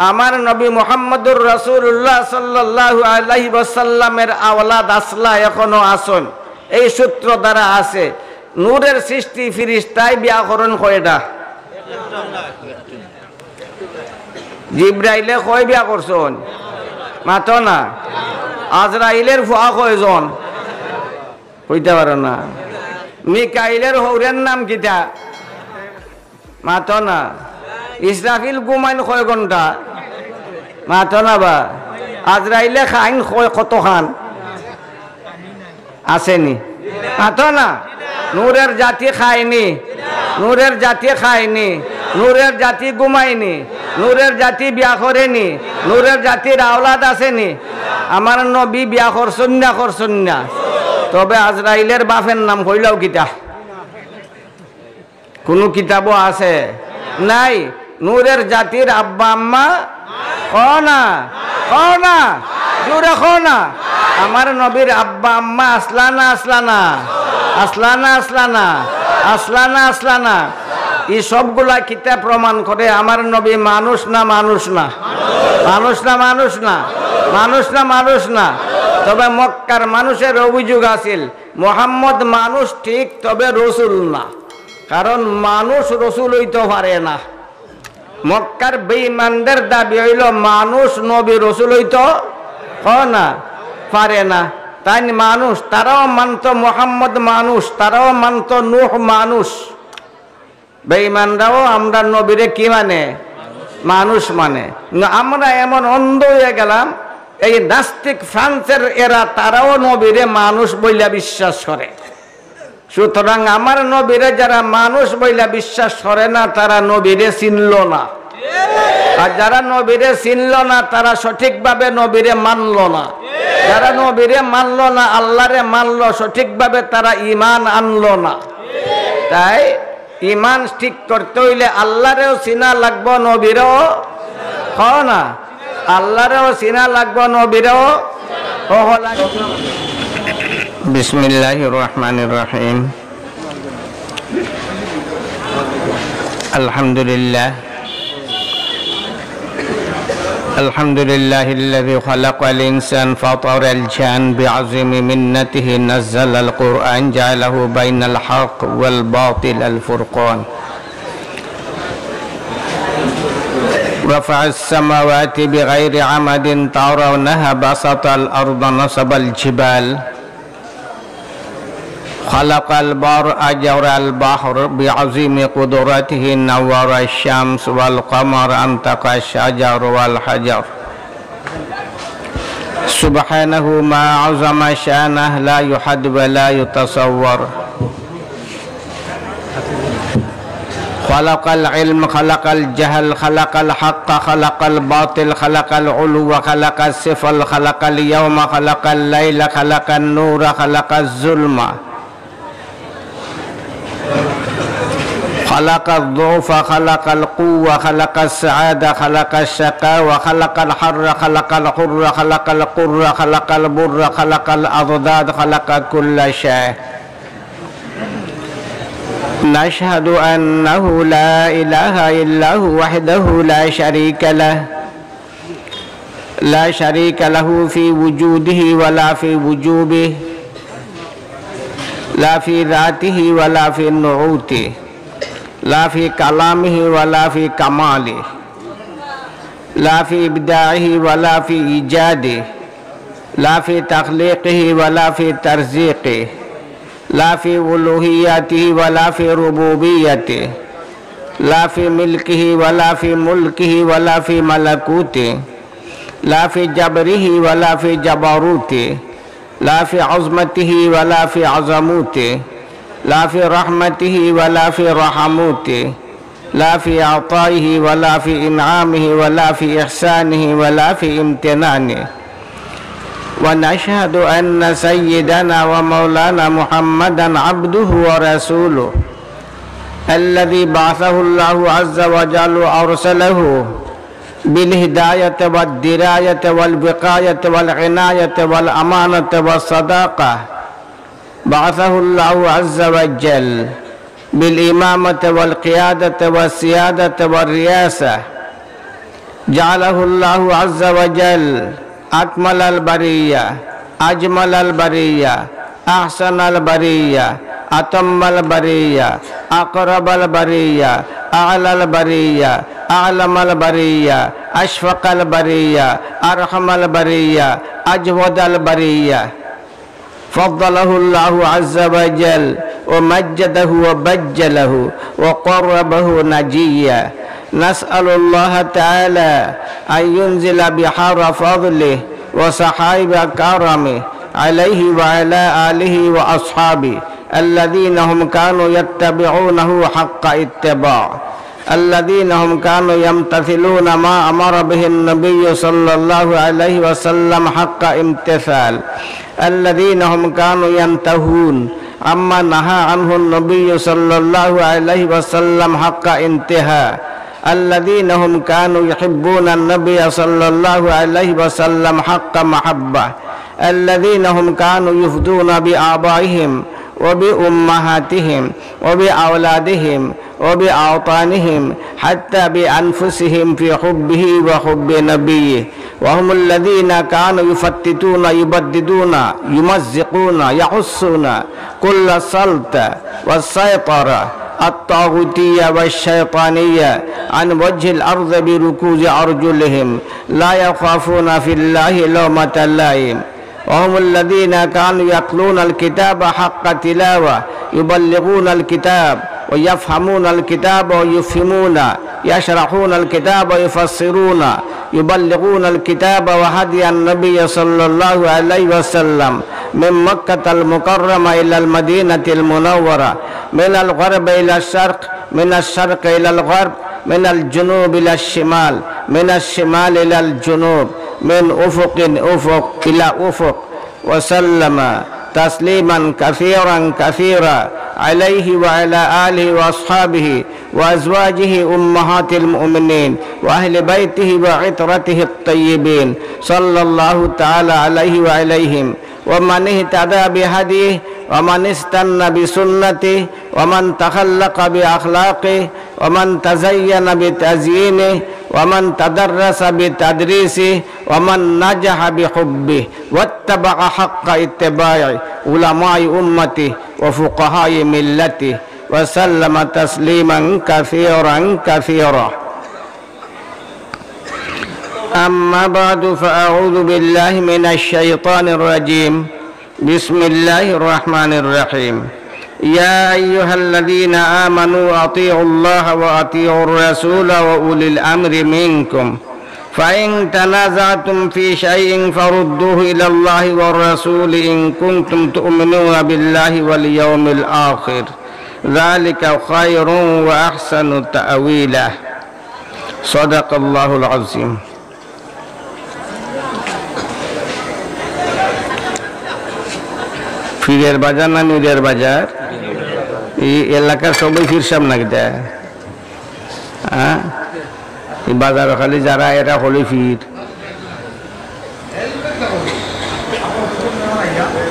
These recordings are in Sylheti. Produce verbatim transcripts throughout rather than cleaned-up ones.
আমার নবী মুহাম্মদুর রাসূলুল্লাহ সাল্লাল্লাহু আলাইহি ওয়াসাল্লামের আওলাদ আসলা এখনো আছইন, এই সূত্র দ্বারা আছে। নূরের সৃষ্টি ফিরিস্তায় বিয়া করইন কয়টা? জিব্রাইলে কয় বিয়া করছইন? মাতো না। আজরাইলের ফুয়া কয়জন? কইতা পারো না। মিকাইলের হউরের নাম কিতা? মাতো না। ইসরাফিল ঘুমাইন কয় ঘন্টা? মাতো না বা। আজরাইলে খাইন কয়, কতখান? আছেনি? মাতো না। নূরের জাতি খায়নি? নূরের জাতি খায়নি? নূরের জাতি ঘুমায়নি? নূরের জাতি বিয়া করেনি? নূরের জাতির আওলাদ আছেনি? আমার নবী বিয়া করছইন না, করছইন না? তবে আজরাইলের বাপের নাম কইলাও কিতা? কুনু কিতাবো আছে? নাই। নূরের জাতির আব্বা আম্মা? কও না, কও না, জোরে কও না। আমার নবীর আব্বা আম্মা আসলা না, আসলা না? আসলা না, আসলা না? আসলা না, আসলা না? ই সবগুলা কিতা প্রমাণ করে? আমার নবী মানুষ না মানুষ না? মানুষ না মানুষ না? মানুষ না মানুষ না? তবে মক্কার মানুষের অভিযোগ আছিল, মোহাম্মদ মানুষ ঠিক, তবে রসুল না। কারণ মানুষ রসুল অইতো পারে না। মক্কার বেঈমানদের দাবি অইলো মানুষ নবী রসুল অইতো, কও না, পারে না। তাইন মানুষ, তারাও মানতো মোহাম্মদ মানুষ, তারাও মানতো নূহ মানুষ। বেঈমানরাও আমরার নবীরে কি মানে? মানুষ মানে। কিন্তু আমরা এমন অন্ধ অইয়া গেলাম, এই নাস্তিক ফ্রান্সের এরা, তারাও নবীরে মানুষ বইলা বিশ্বাস করে। সুতরাং আমার নবীরে যারা মানুষ বইলা বিশ্বাস করে না, তারা নবীরে চিনলো না। আর যারা নবীরে চিনলো না, তারা সঠিকভাবে নবীরে মানলো না। যারা নবীরে মানলো না, আল্লাহরে মানলো, সঠিকভাবে তারা ঈমান আনলো না। তাই ঈমান ঠিক করতে অইলে আল্লাহরেও চিনা লাগবো, নবীরেও, কও না, আল্লাহরেও চিনা লাগবো, নবীরেও। بسم الله الرحمن الرحيم. الحمد لله. الحمد لله الذي خلق الإنسان فطر الجان بعظيم منته نزل القرآن جعله بين الحق والباطل الفرقان. رفع السماوات بغير عمد ترونها، بسط الأرض، نصب الجبال، خلق البر، أجرى البحر، بعظيم قدرته نور الشمس والقمر، أنطق الشجر والحجر. سبحانه ما أعظم شأنه، لا يحد ولا يتصور. خلق العلم، خلق الجهل، خلق الحق، خلق الباطل، خلق العلو، خلق السفل، خلق اليوم، خلق الليل، خلق النور، خلق الظلمة. خلق الضعف، خلق القوة، خلق السعادة، خلق الشقاوة، خلق الحر، خلق الحر، خلق القر، خلق البر، خلق الأضداد، خلق كل شيء. نشهد أنه لا إله إلا هو وحده لا شريك له، لا شريك له في وجوده ولا في وجوبه، لا في ذاته ولا في نعوته، لا في كلامه ولا في كماله، لا في إبداعه ولا في إيجاده، لا في تخليقه ولا في ترزيقه، لا في ألوهيته ولا في ربوبيته، لا في ملكه ولا في ملكه ولا في ملكوته، لا في جبره ولا في جبروته، لا في عظمته ولا في عظموته، لا في رحمته ولا في رحموته، لا في عطائه ولا في إنعامه ولا في إحسانه ولا في امتنانه. ونشهد أن سيدنا ومولانا محمدا عبده ورسوله الذي بعثه الله عز وجل وأرسله بالهداية والدراية والوقاية والعناية والأمانة والصداقة. بعثه الله عز وجل بالإمامة والقيادة والسيادة والرياسة جعله الله عز وجل أكمل البرية، أجمل البرية، أحسن البرية، أتم البرية، أقرب البرية، أعلى البرية، أعلم البرية، أشفق البرية، أرحم البرية، أجود البرية. فضله الله عز وجل ومجده وبجله وقربه نجيا. نسأل الله تعالى أن ينزل بحار فضله وسحائب كرمه عليه وعلى آله وأصحابه الذين هم كانوا يتبعونه حق اتباع، الذين هم كانوا يمتثلون ما أمر به النبي صلى الله عليه وسلم حق امتثال، الذين هم كانوا ينتهون عما نهى عنه النبي صلى الله عليه وسلم حق انتهاء، الذين هم كانوا يحبون النبي صلى الله عليه وسلم حق محبة، الذين هم كانوا يفدون بآبائهم وبأمهاتهم وبأولادهم وبأوطانهم حتى بأنفسهم في حبه وحب نبيه، وهم الذين كانوا يفتتون يبددون يمزقون يحسون كل سلطة والسيطرة الطاغوتية والشيطانية عن وجه الأرض بركوز أرجلهم لا يخافون في الله لومة لائم. وهم الذين كانوا يتلون الكتاب حق تلاوة، يبلغون الكتاب ويفهمون الكتاب ويفهمون، يشرحون الكتاب ويفسرون، يبلغون الكتاب وهدي النبي صلى الله عليه وسلم من مكة المكرمة إلى المدينة المنورة، من الغرب إلى الشرق، من الشرق إلى الغرب، من الجنوب إلى الشمال، من الشمال إلى الجنوب، من أفق أفق إلى أفق، وسلم تسليما كثيرا كثيرا عليه وعلى آله وأصحابه وأزواجه أمهات المؤمنين وأهل بيته وعترته الطيبين، صلى الله تعالى عليه وعليهم، ومن اهتدى بهديه، ومن استن بسنته، ومن تخلق بأخلاقه، ومن تزين بتزيينه، ومن تدرس بتدريسه، ومن نجح بحبه، واتبع حق اتباعه، علماء أمته وفقهاء ملته، وسلم تسليما كثيرا كثيرا. أما بعد، فأعوذ بالله من الشيطان الرجيم. بسم الله الرحمن الرحيم. يا أيها الذين آمنوا أطيعوا الله وأطيعوا الرسول وأولي الأمر منكم، فإن تنازعتم في شيء فردوه إلى الله والرسول إن كنتم تؤمنون بالله واليوم الآخر، ذلك خير وأحسن تأويلا. صدق الله العظيم. পীরের বাজার না মিরের বাজার? এই এলাকার সবই পীর সাব না কিতা? হ্যাঁ? এই বাজারো খালি যারা এরা হলি পীর।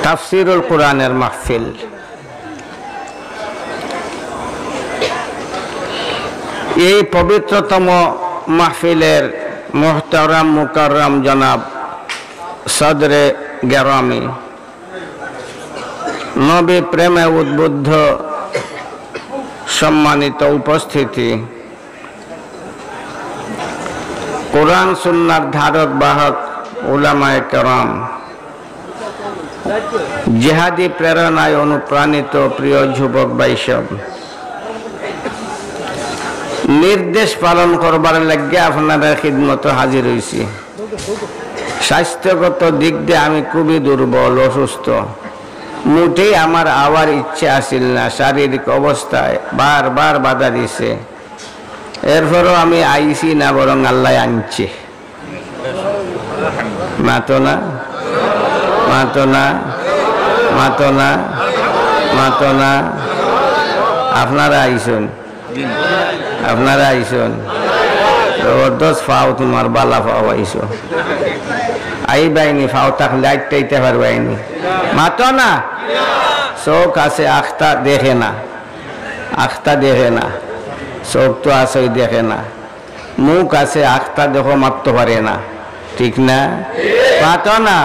তাফসিরুল কোরআনের মাহফিল। এই পবিত্রতম মাহফিলের মুহতারাম মুকাররম জনাব সদরে গেরামি, নবী প্রেমে উদ্বুদ্ধ সম্মানিত উপস্থিতি, কোরআন সুন্নাহর ধারক বাহক উলামায়ে কেরাম, জেহাদি প্রেরণায় অনুপ্রাণিত প্রিয় যুবক ভাইসব, নির্দেশ পালন করবার লাগিয়া আপনারার খিদমতো হাজির অইছি। স্বাস্থ্যগত দিক দিয়া আমি খুবই দুর্বল, অসুস্থ। মোটেই আমার আওয়ার ইচ্ছে আছিল না, শারীরিক অবস্থায় বারবার বাধা দিছে। এরপরও আমি আইছি না, বরং আল্লায় আনছে। মাতো না, মাতো না, মাতো না, মাতো না। আপনারা আইছইন, আপনারা আইছইন। জবরদস্ত ফাও, তুমার বালা ফাও আইছো। আইবায়নি, ফাও থাকলে আটকাইতা পারবায়নি। মাতো না। চউখ আছে, আখতা দেখে না, আখতা দেখে না, চউখ তো আছেউ, দেখে না। মুখ আছে, আখতা দেখো মাততো পারে না, ঠিক না? মাতো না।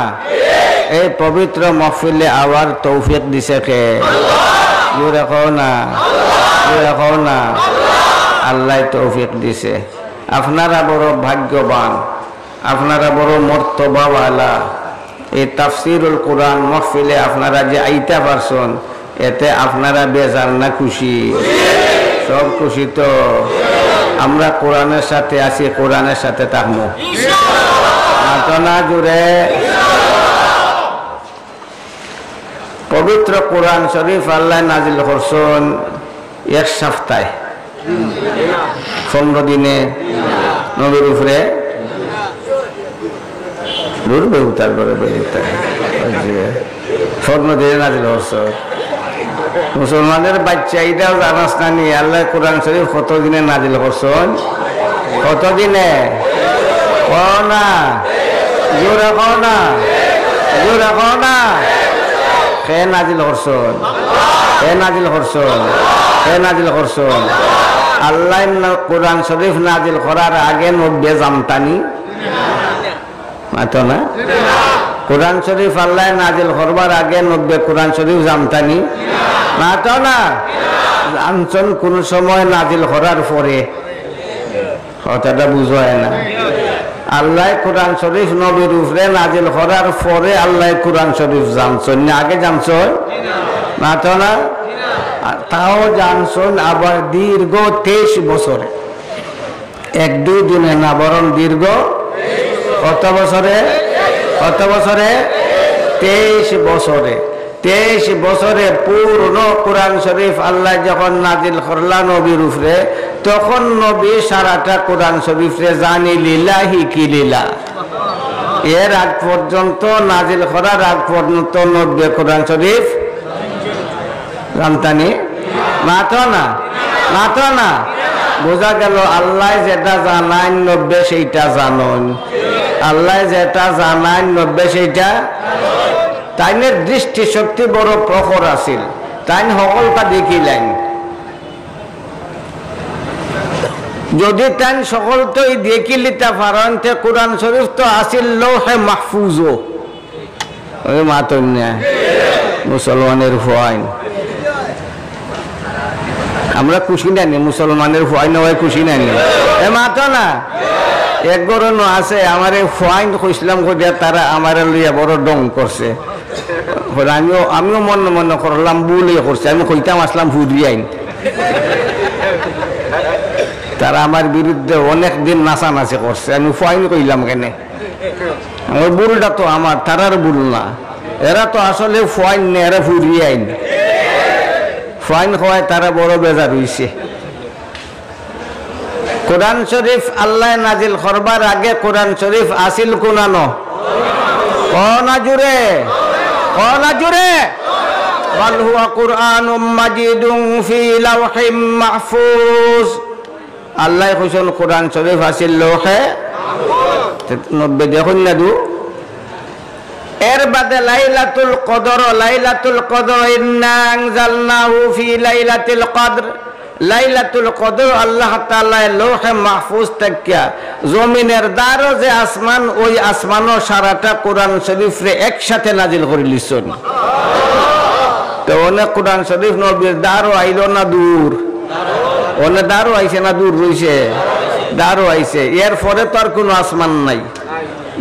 এই পবিত্র মহফিলে আওয়ার তৌফিক দিছে কে? জোরে কও না, জোরে কও না। আল্লায় তৌফিক দিছে। আপনারা বড় ভাগ্যবান, আপনারা বড় মর্তবাওয়ালা। এই তাফসিরুল কোরআন মহফিলে আপনারা যে আইতা পারছন, এতে আপনারা বেজার না খুশি? সব খুশি তো। আমরা কোরআনের সাথে আছি, কোরআনের সাথে থাকমু। মাতো না জোরে। পবিত্র কোরআন শরীফ আল্লায় নাজিল করছন এক সপ্তাহে, পনেরো দিনে নবীর উপরে। দূর বেহুতার করে বেহুতার। পনেরো দিনে নাজিল করছন। মুসলমানের বাচ্চা, ইটাও জানাস না নি, আল্লায় কোরআন শরীফ কত দিনে নাজিল করছন? কত দিনে? কও না, জোরে কও না, জোরে কও না। কে নাজিল করছন? কে নাজিল করছন? কে নাজিল করছন? আল্লায় না-, কোরআন শরীফ নাজিল করার আগে নবীয়ে জানতা নি? মাতো না। কোরআন শরীফ আল্লায় নাজিল করবার আগে নবীয়ে কোরআন শরীফ জানতা নি? মাতো না। জানছন কোন সময়? নাজিল করার পরে। কথাটা বুঝায় না। আল্লায় কোরআন শরীফ নবীর উপরে নাজিল করার পরে আল্লায় কোরআন শরীফ জানছন না, আগে জানছন? মাতো না। আর তাও জানছন আবার দীর্ঘ তেইশ বছরে। এক দুই দিনে না, বরং দীর্ঘ কত বছরে? কত বছরে? তেইশ বছরে। তেইশ বছরে পূর্ণ কোরআন শরীফ আল্লায় যখন নাজিল করলা নবীর উপরে, তখন নবী সারাটা কোরআন শরীফরে জানিলিলা, হিকিলিলা। এর আগ পর্যন্ত, নাজিল করার আগ পর্যন্ত নবীয়ে কোরআন শরীফ জানতা নি? মাতো না, মাতো না। বুঝা গেল, আল্লায় যেটা জানাইন নবীয়ে সেইটা জানইন, আল্লায় যেটা জানাইন নবীয়ে সেইটা। তাইনের দৃষ্টিশক্তি বড় প্রখর আছিল, তাইন হকলতা দেখিলাইন। যদি তাইন সকলতই দেখিলিতা পারইন, তে কোরআন শরীফ তো আছিল লৌহে মাহফুজো। ওই মাতইন না, মুসলমানের ফুয়াইন। আমরা খুশি না নি, মুসলমানের ফুয়াইন অওয়ায় খুশি না নি? এ মাতো না। এক ঘরো নু আছে, আমারে ফুয়াইন কইছলাম কইয়া তারা আমারে লইয়া বড় ঢং করছে। কইরা আমিও, আমিও মনে মনে করলাম ভুলই করছি, আমি কইতাম আছলাম ফুরিয়াইন। তারা আমার বিরুদ্ধে অনেক দিন নাচানাচি করছে, আমি ফুয়াইন কইলাম কেনে? আমার ভুলটা তো আমার, তারার ভুল না। এরা তো আসলে ফুয়াইন না, এরা ফুরিয়াইন। ফুয়াইন কওয়ায় তারা বড় বেজার অইছে। কোরআন শরীফ আল্লায় নাজিল করবার আগে কোরআন শরীফ আছিল কুনানো? কও না জুরে, কও না জুরে। বাল হুয়া কুরআনুম মাজিদুন ফি লাওহিম মাহফুজ। আল্লায় কইছন কোরআন শরীফ আছিল লৌহে। তে নবীয়ে দেখইন না দু। এর বাদে লাইলাতুল কদর, লাইলাতুল কদর, ইন্না আনজালনাহু ফি লাইলাতিল কদর। লাইলাতুল কদর আল্লাহ তাআলায় লৌহে মাহফুজ থাকিয়া জমিনের দ্বারো যে আসমান, ওই আসমানো সারাটা কোরআন শরীফরে একসাথে নাজিল করিলিছন। তো অনে কোরআন শরীফ নবীর দ্বারো আইলো না দূর? অনে দ্বারো আইছে না দূর রইছে? দ্বারো আইছে। এর পরে তো আর কুনু আসমান নাই।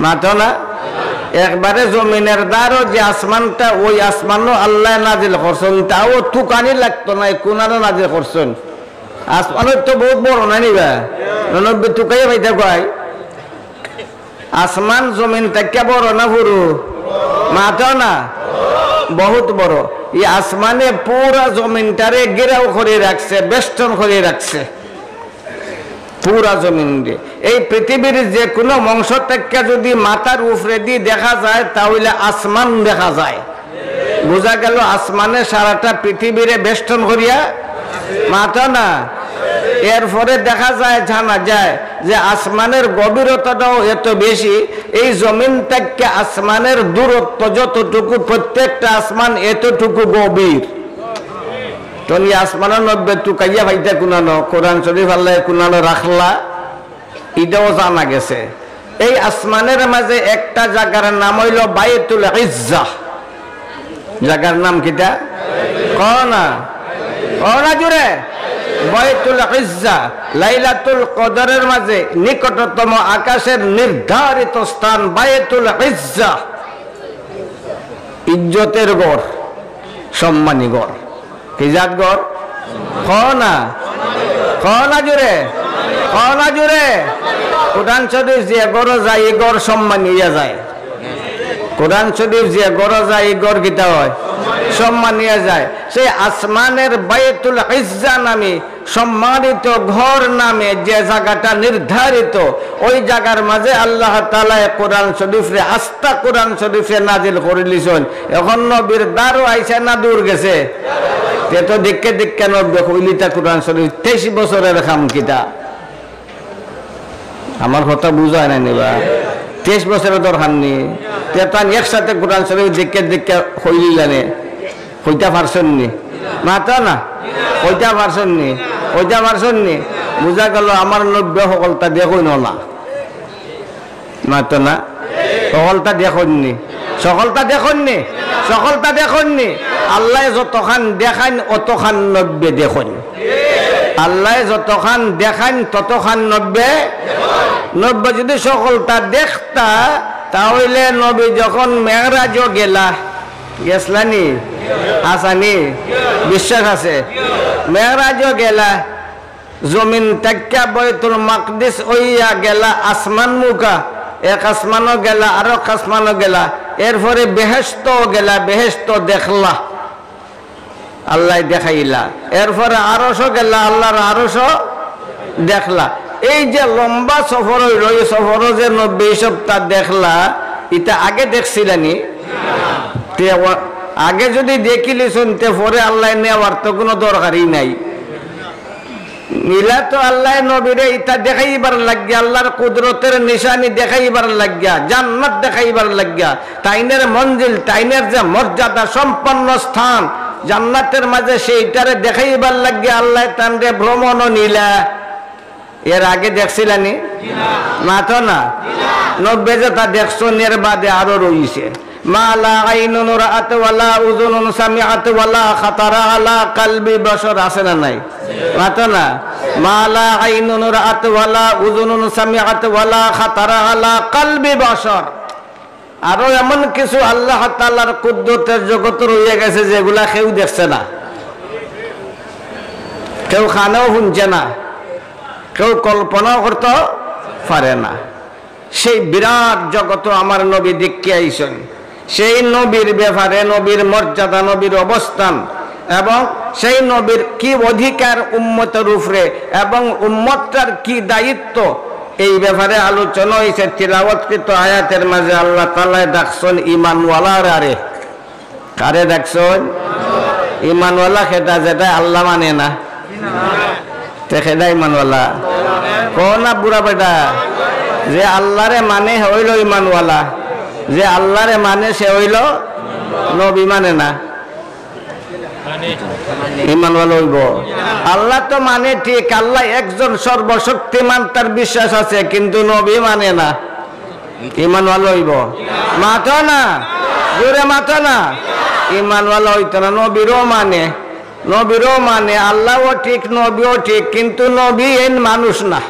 মাতো না? একবারে জমিনের দ্বারো যে আসমানটা, ওই আসমানো আল্লায় নাজিল করছন, তাও তুকানি লাগতো নায়, কুনানো নাজিল করছন। আসমানো তো বউত বড় নায় নি বা? নবীয়ে তুকাইয়া পাইতা কই? আসমান জমিন থাকিয়া বড় না হুরু? মাতো না? বউত বড়। ই আসমানে পুরা জমিনটারে ঘেরাও করি রাখছে, বেষ্টন করি রাখছে। পুরা জমিনরে। এই পৃথিবীর যে কুনু অংশ থাকিয়া যুদি মাথার উপরেদি দেখা যায়, তা অইলে আসমান দেখা যায়। বুঝা গেল, আসমানে সারাটা পৃথিবীরে বেষ্টন করিয়া, মাতো না? এরপরে দেখা যায়, জানা যায় যে আসমানের গভীরতাটাও এত বেশি, এই জমিন থাকিয়া আসমানের দূরত্ব যতটুকু, প্রত্যেকটা আসমান এতটুকু গভীর। তখন ই আসমানো নবীয়ে তুকাইয়া পাইতা কুনানো, কোরআন শরীফ আল্লায় কুনানো রাখলা, ইটাও জানা গেছে। এই আসমানের মাঝে একটা জাগার নাম অইলো বাইতুল ইজ্জা। জাগার নাম কিতা? কও না, কও না জুরে। বাইতুল ইজ্জা। লাইলাতুল কদরের মাঝে নিকটতম আকাশের নির্ধারিত স্থান বাইতুল ইজ্জা। ইজ্জতের ঘর, সম্মানী ঘর। কি জাত ঘর? কও না, কও না জুরে, কও না জুরে। কোরআন শরীফ যে ঘরো যায়, ই ঘর সম্মানী অইয়া যায়। কোরআন শরীফ যে ঘরো যায়, ই ঘর কিতা অয়? সম্মানী অইয়া যায়। সেই আসমানের বাইতুল ইজ্জা নামে সম্মানিত ঘর নামে যে জাগাটা নির্ধারিত, ওই জাগার মাঝে আল্লাহ তাআলায় কোরআন শরীফরে, আস্তা কোরআন শরীফরে নাজিল করিলিছইন। এখন নবীর দ্বারও আইছে না দূর গেছে? তে তো দিক্কে দিক্কে নব্বে কইলিতা কোরআন শরীফ, তেইশ বছরের কাম কিতা? আমার কথা বুঝায় না নিবা? তেইশ বছরের দরকার নি? তে তান একসাথে কোরআন শরীফ দিক্কে দিক্কে কইলিলানে। কইতা পারছইন নি? মাতো না। কইতা পারছইন নি? কইতা পারছইন নি? বুঝা গেল আমার নব্বে হকলতা দেখইন না। মাতো না। হকলতা দেখইন নি? সকলতা দেখইন নি? সকলতা দেখইন নি? আল্লায় যতখান দেখাইন, অতখান নব্বে দেখইন। আল্লায় যতখান দেখাইন, ততখান নব্বে। নব্বে যদি সকলতা দেখতা, তা অইলে নবী যখন মেরাজো গেলা, গেছলা নি? আছা নি? বিশ্বাস আছে? মেরাজো গেলা, জমিন থাকিয়া বাইতুল মাকদিস অইয়া গেলা আসমান মুখা, এক আসমানো গেলা, আরক আসমানো গেলা, এরপরে বেহেশতো গেলা, বেহেশতো দেখলা, আল্লায় দেখাইলা, এরপরে আরশো গেলা, আল্লার আরশো দেখলা। এই যে লম্বা সফর অইলো, ই সফরো যে নব্বে সপ্তাহ দেখলা, ইতা আগে দেখছিলা নি? তে অ-, আগে যদি দেখিলিছইন, তে পরে আল্লায় নেওয়ার তো কুনু দরকারই নাই। নিলা তো আল্লায় নবীরে ইতা দেখাইবার লাগিয়া, আল্লার কুদরতের নিশানি দেখাইবার লাগিয়া, জান্নাত দেখাইবার লাগিয়া, তাইনের মঞ্জিল, তাইনের যে মর্যাদা সম্পন্ন স্থান জান্নাতের মাঝে, সেইটারে দেখাইবার লাগিয়া আল্লায় তানরে ভ্রমণও নিলা। এর আগে দেখছিলা নি? মাতো না। নব্বে যেতা দেখছইন, এর বাদে আরো রইছে। মা লা আইনুন রাআত ওয়া লা উযুনুন সামিআত ওয়া লা খাতারা আলা কালবি বাশার, আছে না নাই? মাতো না। মা লা আইনুন রাআত ওয়া লা উযুনুন সামিআত ওয়া লা খাতারা আলা কালবি বাশার। আরো এমন কিছু আল্লাহ তাআলার কুদরতের জগত রইয়া গেছে যেগুলা কেউ দেখছে না, কেউ কানেও হুনছে না, কেউ কল্পনাও করতে পারে না। সেই বিরাট জগতো আমার নবী দেখিয়া আইছইন। সেই নবীর ব্যাপারে, নবীর মর্যাদা, নবীর অবস্থান এবং সেই নবীর কি অধিকার উম্মতের উপরে এবং উম্মতটার কি দায়িত্ব, এই ব্যাপারে আলোচনা অইছে। তিলাওয়াতকৃত আয়াতের মাঝে আল্লাহ তাআলায় ডাকছইন ইমানওয়ালারে। কারে ডাকছইন? ইমানওয়ালা কেটা? যেটা আল্লাহ মানে না। তে কেটা ইমানওয়ালা? কও না বুড়া বেটা, যে আল্লাহরে মানে হে অইলো ইমানওয়ালা, যে আল্লাহরে মানে সে অইলো নবী মানে না। ইমানওয়ালা অইবো। আল্লাহ তো মানে ঠিক, আল্লাহ একজন সর্বশক্তিমান, তার বিশ্বাস আছে, কিন্তু নবী মানে না। ইমানওয়ালা অইবো? মাতো না, জোরে মাতো না। ইমানওয়ালা অইতো না। নবীরও মানে, নবীরও মানে, আল্লাহও ঠিক, নবীও ঠিক, কিন্তু নবী এইন মানুষ না।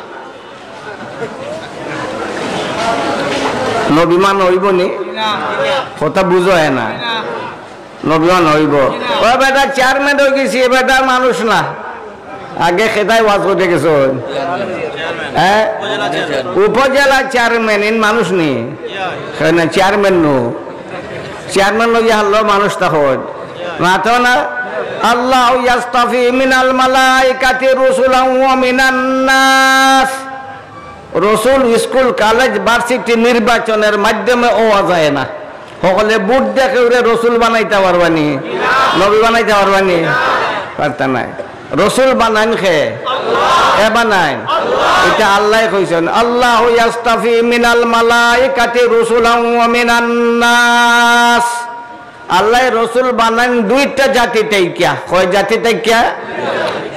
নবী মানে অইবো নি? কথা বুঝো না। নবী মানে অইবো। ও বেটা, চেয়ারম্যান অইগেছি, এ বেটা মানুষ না। আগে কেটায় ওয়াজ করতে গেছইন? হ্যাঁ? উপজেলা চেয়ারম্যান, ইন মানুষ নি? না, চেয়ারম্যান নু। চেয়ারম্যান লইয়া হারলো মানুষ তখন। মাতো না? আল্লাহু ইয়াস্তাফি মিনাল মালাইকাতি রুসুলান ওয়া মিনান নাস। রসুল স্কুল, কলেজ, ভার্সিটি নির্বাচনের মাধ্যমে অওয়া যায় না। হকলে ভোট দিয়া কেউরে রসুল বানাইতা পারবা নি? নবী বানাইতা পারবা নি? পারতা নায়। রসুল বানাইন কে? কে বানাইন? ইটা আল্লায় কইছইন, "আল্লাহু ইয়াস্তাফি মিনাল মালাইকাতি রুসুলান ওয়া মিনান নাস।" আল্লায় রসুল বানাইন দুইটা জাতি থাকিয়া। কয় জাতি থাকিয়া?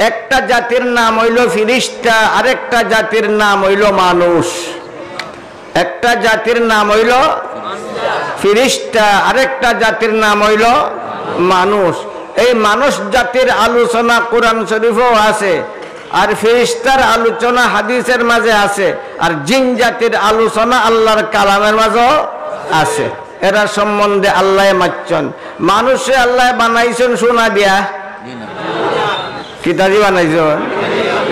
একটা জাতির নাম অইলো ফিরিস্তা, আরেকটা জাতির নাম অইলো মানুষ। একটা জাতির নাম অইলো ফিরিস্তা, আরেকটা জাতির নাম অইলো মানুষ। এই মানুষ জাতির আলোচনা কোরআন শরীফও আছে, আর ফিরিস্তার আলোচনা হাদিসের মাঝে আছে, আর জিন জাতির আলোচনা আল্লাহর কালামের মাঝেও আছে। এরা সম্বন্ধে আল্লায় মাতছইন। মানুষরে আল্লায় বানাইছইন সোনা দিয়া, কিতা দি বানাইছইন?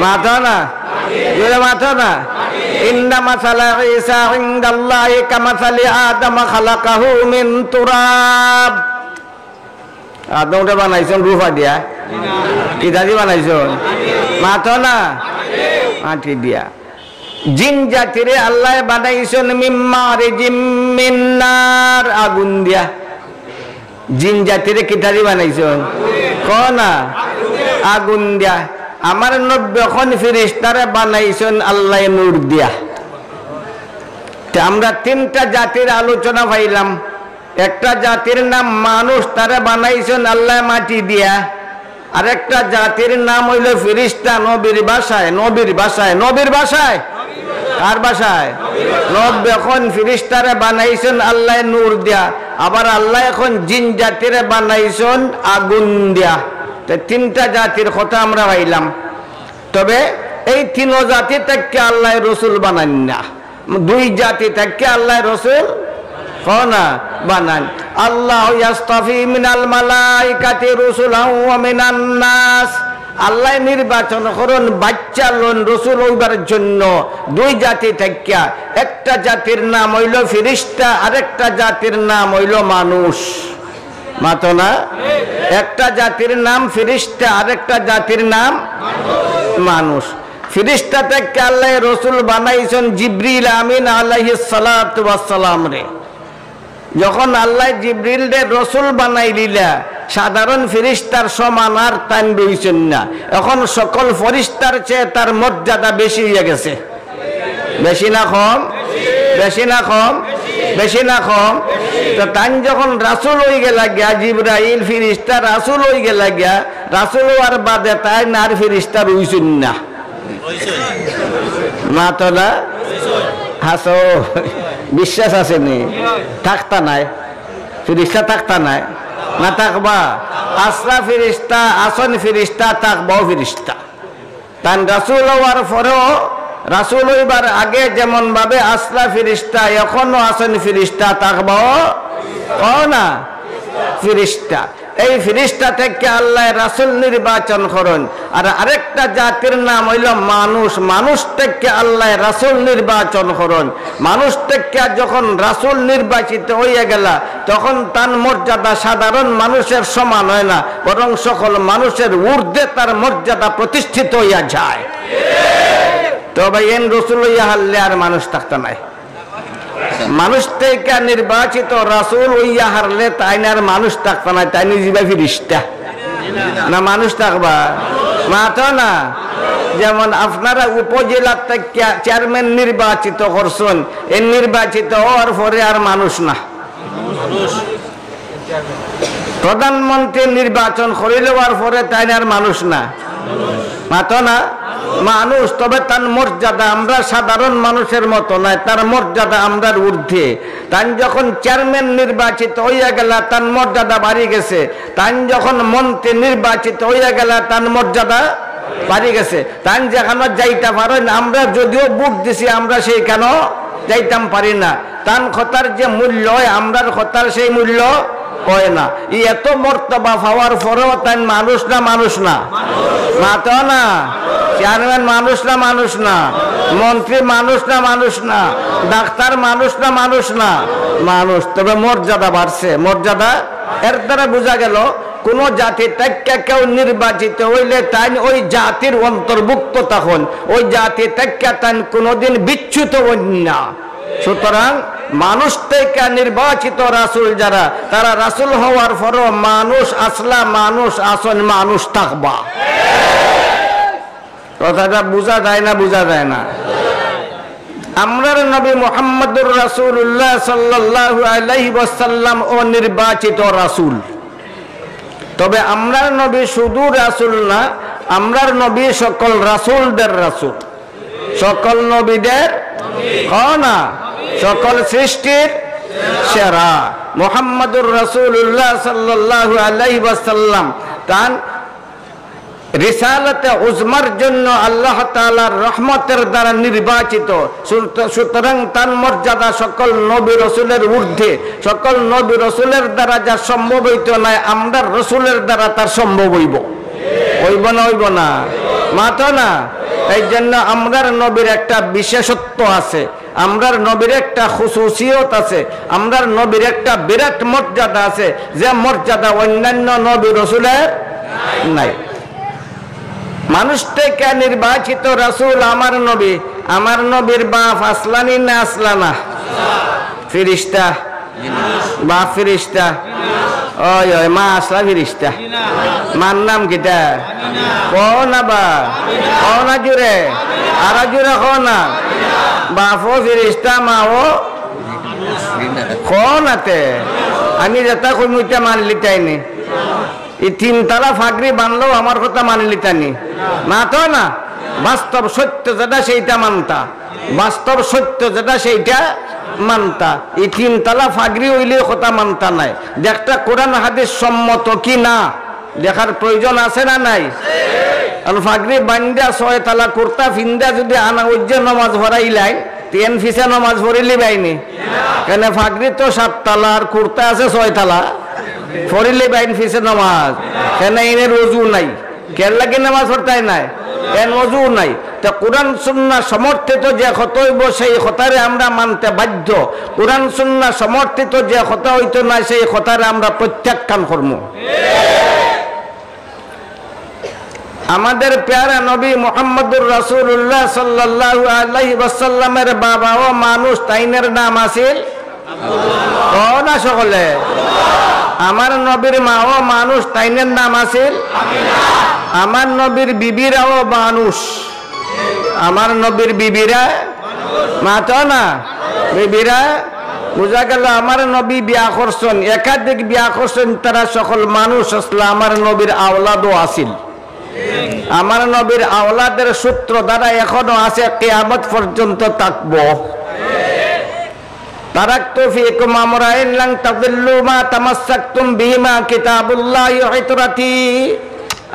মাতো না, জোরে মাতো না। ইন্না মাসালা ঈসা ইনদাল্লাহি কামাসালি আদম খালাকাহু মিন তুরাব। আদমরে বানাইছইন রুফা দিয়া, কিতা দি বানাইছইন? মাতো না, মাটি দিয়া। জিন জাতিরে আল্লায় বানাইছইন মিম্মা রেজিম মিন্নার, আগুন দিয়া। জিন জাতিরে কিতা দি বানাইছইন? কও না, আগুন দিয়া। আমার নব্বই খন ফিরিস্তারে বানাইছইন আল্লায় নূর দিয়া। তে আমরা তিনটা জাতির আলোচনা পাইলাম। একটা জাতির নাম মানুষ, তারে বানাইছইন আল্লায় মাটি দিয়া। আরেকটা জাতির নাম অইলো ফিরিস্তা, নবীর ভাষায়, নবীর ভাষায়, নবীর ভাষায়। কার ভাষায়? নব্বই খন ফিরিস্তারে বানাইছইন আল্লায় নূর দিয়া, আবার আল্লায় খন জিন জাতিরে বানাইছইন আগুন দিয়া। তে তিনটা জাতির কথা আমরা পাইলাম। তবে এই তিনো জাতি থাকি আল্লায় রসুল বানাইন না। দুই জাতি থাকি আল্লায় রসুল, কও না, বানাইন। আল্লাহু ইয়াস্তাফি মিনাল মালাইকাতি রুসুলাও ওয়া মিনান নাস। আল্লায় নির্বাচন করইন, বাইচ্চা লইন রসুল অইবার জন্য দুই জাতি থাকিয়া। একটা জাতির নাম অইলো ফিরিস্তা, আরেকটা জাতির নাম অইলো মানুষ। মাতো না? একটা জাতির নাম ফিরিস্তা, আরেকটা জাতির নাম মানুষ। ফিরিস্তা থাকিয়া আল্লায় রসুল বানাইছইন জিবরিল আমিন আলাইহিস সালাতু ওয়াস সালামরে। যখন আল্লায় জিবরিলরে রসুল বানাইলিলা, সাধারণ ফিরিস্তার সমান আর তাইন রইছইন না। এখন সকল ফিরিস্তার চেয়ে তার মর্যাদা বেশি অইয়া গেছে। বেশি না কম? বেশি না কম? বেশি না কম? তো তাইন যখন রাসুল অইগেলা গিয়া, জিবরাইল ফিরিস্তা রাসুল অইগেলা গিয়া, রাসুল অওয়ার বাদে তাইন আর ফিরিস্তা রইছইন না। মাতো না? হাসো, বিশ্বাস আছে নি? থাকতা নায়, ফিরিস্তা থাকতা নায়, না থাকবা? আছলা ফিরিস্তা, আছইন ফিরিস্তা, থাকবাও ফিরিস্তা। তাইন রাসুল অওয়ার পরেও, রাসুল অইবার আগে যেমন ভাবে আছলা ফিরিস্তা, এখনো আছইন ফিরিস্তা, থাকবাও, কও না, ফিরিস্তা। এই ফিরিস্তা থাকিয়া আল্লায় রাসুল নির্বাচন করইন। আর আরেকটা জাতির নাম অইলো মানুষ। মানুষ থাকিয়া আল্লায় রাসুল নির্বাচন করইন। মানুষ থাকিয়া যখন রাসুল নির্বাচিত অইয়া গেলা, তখন তান মর্যাদা সাধারণ মানুষের সমান অয় না, বরং সকল মানুষের ঊর্ধ্বে তার মর্যাদা প্রতিষ্ঠিত অইয়া যায়। তো ভাই, এইন রসুল অইয়া হারলে আর মানুষ থাকতা নায়। মানুষ থাকিয়া নির্বাচিত রাসুল অইয়া হারলে তাইন আর মানুষ থাকতা নায়, তাইন অইযিবা ফিরিস্তা। না মানুষ থাকবা? মাতো না। যেমন আপনারা উপজেলা থাকিয়া চেয়ারম্যান নির্বাচিত করছইন, এই নির্বাচিত অওয়ার পরে আর মানুষ না। প্রধানমন্ত্রী নির্বাচন করি লওয়ার পরে তাইন আর মানুষ না। মাতো না? মানুষ, তবে তান মর্যাদা আমরা সাধারণ মানুষের মতো নায়, তার মর্যাদা আমরার ঊর্ধ্বে। তাইন যখন চেয়ারম্যান নির্বাচিত অইয়া গেলা, তান মর্যাদা বাড়ি গেছে। তাইন যখন মন্ত্রী নির্বাচিত অইয়া গেলা, তান মর্যাদা বাড়ি গেছে। তাইন যেখানো যাইতা পারইন, আমরা যদিও ভোট দিছি, আমরা সেইখানো যাইতাম পারি না। তান কথার যে মূল্য অয়, আমরার কথার সেই মূল্য অয় না। ই এত মর্তবা পাওয়ার পরেও তাইন মানুষ না মানুষ না? মাতো না। চেয়ারম্যান মানুষ না মানুষ না? মন্ত্রী মানুষ না মানুষ না? ডাক্তার মানুষ না মানুষ না? মানুষ। তবে মর্যাদা বাড়ছে, মর্যাদা। এর দ্বারা বুঝা গেল, কোনো জাতি থাকিয়া কেউ নির্বাচিত অইলে তাইন ওই জাতির অন্তর্ভুক্ত থাকইন, ওই জাতি থাকিয়া তাইন কোনোদিন বিচ্যুত অইন না। সুতরাং মানুষ থাকিয়া নির্বাচিত রাসুল যারা, তারা রাসুল অওয়ার পরও মানুষ আছলা, মানুষ আছইন, মানুষ থাকবা। কথাটা বুঝা যায় না, বুঝা যায় না? আমরার নবী মুহাম্মদুর রাসুলুল্লাহ সাল্লাল্লাহু আলাইহি ওয়াসাল্লাম ও নির্বাচিত রাসুল। তবে আমরার নবী শুধু রাসুল না, আমরার নবী সকল রাসূলদের রাসূল, সকল নবীদের, কও না, সকল সৃষ্টির সেরা। মুহাম্মাদুর রাসূলুল্লাহ সাল্লাল্লাহু আলাইহি ওয়াসাল্লাম তান রিসালাতে উজমার জন্য আল্লাহ তাআলার রহমতের দ্বারা নির্বাচিত। সুত-, সুতরাং তার মর্যাদা সকল নবী রসুলের ঊর্ধ্বে। সকল নবী রসুলের দ্বারা যা সম্ভব হইতো নায়, আমরার রসুলের দ্বারা তার সম্ভব হইব। হইব না, হইব না? মাতো না? এই জন্য আমরার নবীর একটা বিশেষত্ব আছে, আমরার নবীর একটা খুসুসিয়ত আছে, আমরার নবীর একটা বিরাট মর্যাদা আছে, যে মর্যাদা অন্যান্য নবী রসুলের নাই। মানুষ থেকে নির্বাচিত রাসূল আমার নবী। আমার নবীর বাপ আছলা নি না আছলা না? ফিরিস্তা। বাপ ফিরিস্তা? ওই, ওই, মা আছলা ফিরিস্তা? মার নাম কিতা? কও না বা, কও না জুরে, আরা জুরে কও না। বাপও ফিরিস্তা, মাও কও না তে। আমি যেটা কইমু ইটা মানলি তাইনি। এই তিন তালা ফাগড়ি বানলেও আমার কথা মানলি তানি? মাতো না। বাস্তব সত্য যেটা সেইটা মানতা, বাস্তব সত্য যেটা সেইটা মানতা। এই তিন তালা ফাগড়ি হইলে কথা মানতা নায়। দেখতা কোরআন হাদিস সম্মত কি না, দেখার প্রয়োজন আছে না নাই? আর ফাগড়ি বান্দা ছয় তালা কুর্তা ফিন্দা যদি আনা ওই যে নমাজ পড়াইলাই, তেন ফিছে নমাজ পড়িলি বাইনি। কেন ফাগড়ি তো সাত তালা আর কুর্তা আছে ছয় তালা। পড়িলে বাইন ফিছে নামাজ, কেন এনে রুজু নাই, কেন লাগি নামাজ পড়তাই নাই, এন রুজু নাই। তে কোরআন সুন্নাহ সমর্থিত যে কথা হইব, সেই কথারে আমরা মানতে বাধ্য। কোরআন সুন্নাহ সমর্থিত যে কথা হইতো না, সেই কথারে আমরা প্রত্যাখ্যান করমু। আমাদের পেয়ারা নবী মুহাম্মদুর রাসূলুল্লাহ সাল্লাল্লাহু আলাইহি ওয়াসাল্লামের বাবাও মানুষ, তাইনের নাম আছিল, কও না সকলে। আমার নবীর মাও মানুষ, তাইনের নাম আছিল। আমার নবীর বিবিরাও মানুষ। আমার নবীর বিবিরা, মাতো না, বিবিরা, বুঝা গেল আমার নবী বিয়া করছইন, একাধিক বিয়া করছইন, তারা সকল মানুষ আছলা, আমার নবীর আওলাদও আছিল। আমার নবীর আওলাদের সূত্র ধারা এখনো আছে, কিয়ামত পর্যন্ত থাকবো। তারাকতু ফিকুম আমরাইন লান তাদিল্লু মা তামাসসাকতুম বিহিমা কিতাবুল্লাহি ওয়া ইতরাতি।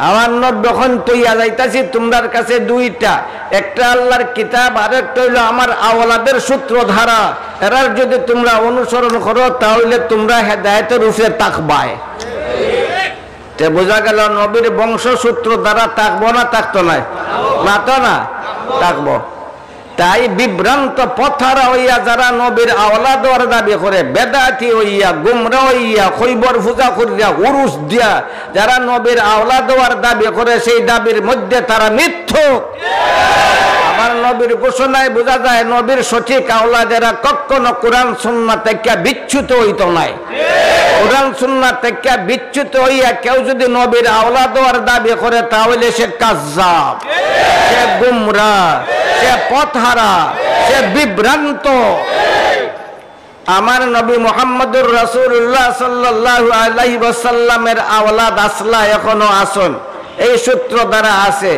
আমার নবী অখন থইয়া যাইতাছি তুমরার কাছে দুইটা, একটা আল্লাহর কিতাব, আর একটা হইল আমার আওলাদের সূত্র ধারা। এরার যদি তুমরা অনুসরণ করো, তাহলে তুমরা হেদায়েতের উপরে থাকবায়। তে বুঝা গেল নবীর বংশ সূত্র ধারা থাকবো না, থাকতো নায়? মাতো না, থাকবো। তাই বিভ্রান্ত পথহারা হইয়া যারা নবীর আওলাদ হওয়ার দাবি করে, বেদাতি হইয়া, গুমরা হইয়া, কবর পূজা করিয়া, উরুস দিয়া যারা নবীর আওলাদ হওয়ার দাবি করে, সেই দাবির মধ্যে তারা মিথ্যুক। আমার নবীর ঘোষণায় বুঝা যায়, নবীর সঠিক আওলাদেরা কখনো কোরআন সুন্নাহ থেকে বিচ্যুত হইতো নায়। কোরআন সুন্নাহ থেকে বিচ্যুত হইয়া কেউ যদি নবীর আওলাদ হওয়ার দাবি করে, তাহলে সে কাজ্জাব, সে গুমরা, সে পথহারা, সে বিভ্রান্ত। আমার নবী মুহাম্মদুর রাসূলুল্লাহ সাল্লাল্লাহু আলাইহি ওয়াসাল্লামের আওলাদ আছলা এখনো আছইন, এই সূত্র ধারা আছে।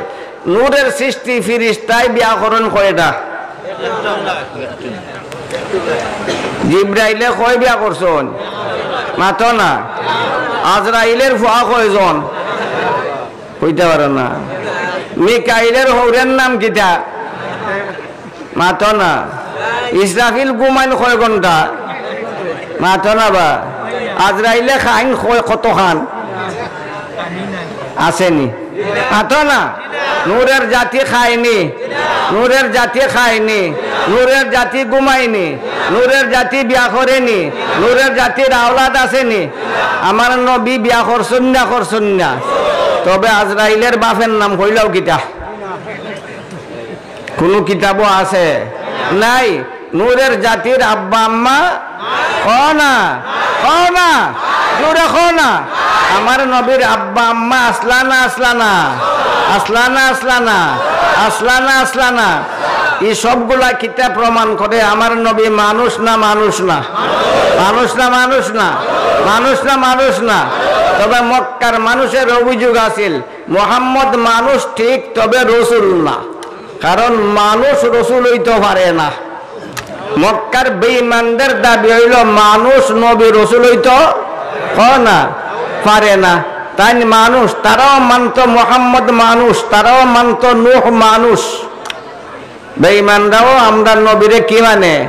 নূরের সৃষ্টি ফিরিস্তায় বিয়া করইন কয়টা? জিব্রাইলে কয় বিয়া করছইন? মাতো না। আজরাইলের ফুয়া কয়জন? কইতা পারো না। মিকাইলের হউরের নাম কিতা? মাতো না। ইসরাফিল ঘুমাইন কয় ঘন্টা? মাতো না বা। আজরাইলে খাইন কয় কতখান? আছে নি? মাতো না। নূরের জাতি খায় নি, নূরের জাতি খায় নি, নূরের জাতি ঘুমায় নি, নূরের জাতি বিয়া করে নি, নূরের জাতির আওলাদ আছে নি। আমার নবী বিয়া করছইন না, করছইন না? তবে আজরাইলের বাপের নাম কইলাও কিতা? কুনু কিতাবো আছে? নাই। নূরের জাতির আব্বা আম্মা? কও না, কও না, জোরে কও না। আমার নবীর আব্বা আম্মা আছলা না, আছলা না? আছলা না, আছলা না? আছলা না, আছলা না? এই সবগুলা কিতা প্রমাণ করে আমার নবী মানুষ না মানুষ না? মানুষ না মানুষ না? মানুষ না মানুষ না? তবে মক্কার মানুষের অভিযোগ আছিল, মোহাম্মদ মানুষ ঠিক, তবে রসুল না, কারণ মানুষ রসুল হইতে পারে না। মক্কার বেঈমানদের দাবি হইল মানুষ নবী রসুল হইতে, হ না, পারে না। তাইন মানুষ, তারাও মানত মোহাম্মদ মানুষ, তারাও মানত নূহ মানুষ। বেঈমানরাও আমরা নবীরে কি মানে?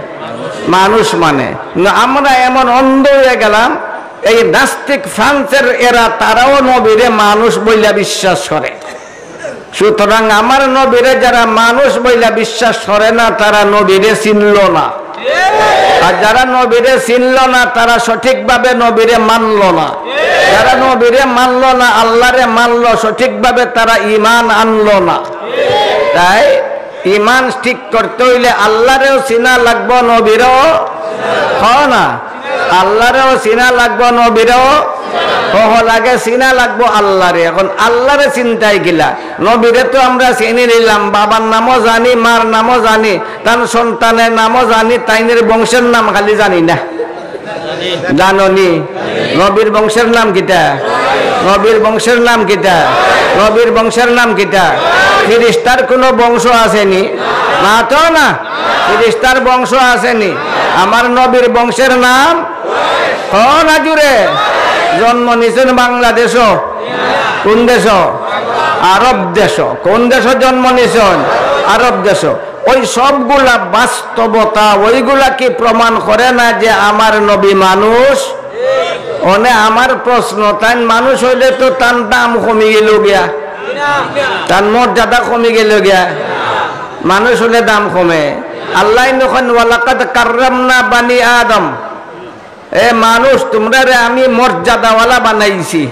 মানুষ মানে। কিন্তু আমরা এমন অন্ধ হয়ে গেলাম, এই নাস্তিক ফ্রান্সের এরা, তারাও নবীরে মানুষ বইলা বিশ্বাস করে। সুতরাং আমার নবীরে যারা মানুষ বইলা বিশ্বাস করে না, তারা নবীরে চিনল না। আর যারা নবীরে চিনল না, তারা সঠিকভাবে নবীরে মানল না। যারা নবীরে মানল না, আল্লাহরে মানল, সঠিকভাবে তারা ঈমান আনল না। তাই ঈমান ঠিক করতে হইলে আল্লাহরেও চিনা লাগবো, নবীরেও, হ না, আল্লাহরেও চিনা লাগবো, নবীরেও, হ, হ, লাগে চিনা লাগবো আল্লাহরে। এখন আল্লাহরে চিনতাই গেলা, নবীরে তো আমরা চিনি নিলাম, বাবার নামও জানি, মার নামও জানি, তান সন্তানের নামও জানি, তাইনের বংশের নাম খালি জানি না। জানো নি? নবীর বংশের নাম কিতা? নবীর বংশের নাম কিতা? নবীর বংশের নাম কিতা? ফিরিস্তার কোনো বংশ আছেনি? মাতো না। ফিরিস্তার বংশ আছেনি? আমার নবীর বংশের নাম, ক না জুরে? জন্ম নিছইন বাংলাদেশো। কোন দেশো? আরব দেশো। কোন দেশো জন্ম নিছইন? আরব দেশো। ওই সবগুলা বাস্তবতা, ওইগুলা কি প্রমাণ করে না যে আমার নবী মানুষ? অনে আমার প্রশ্ন, তাইন মানুষ হইলে তো তান দাম কমি গেল গিয়া, তান মর্যাদা কমি গেল গিয়া। মানুষ হলে দাম কমে। আল্লাহ নখন, "ওয়ালাকাদ কাররামনা বানি আদম।" এ মানুষ, তোমরারে আমি মর্যাদাওয়ালা বানাইছি।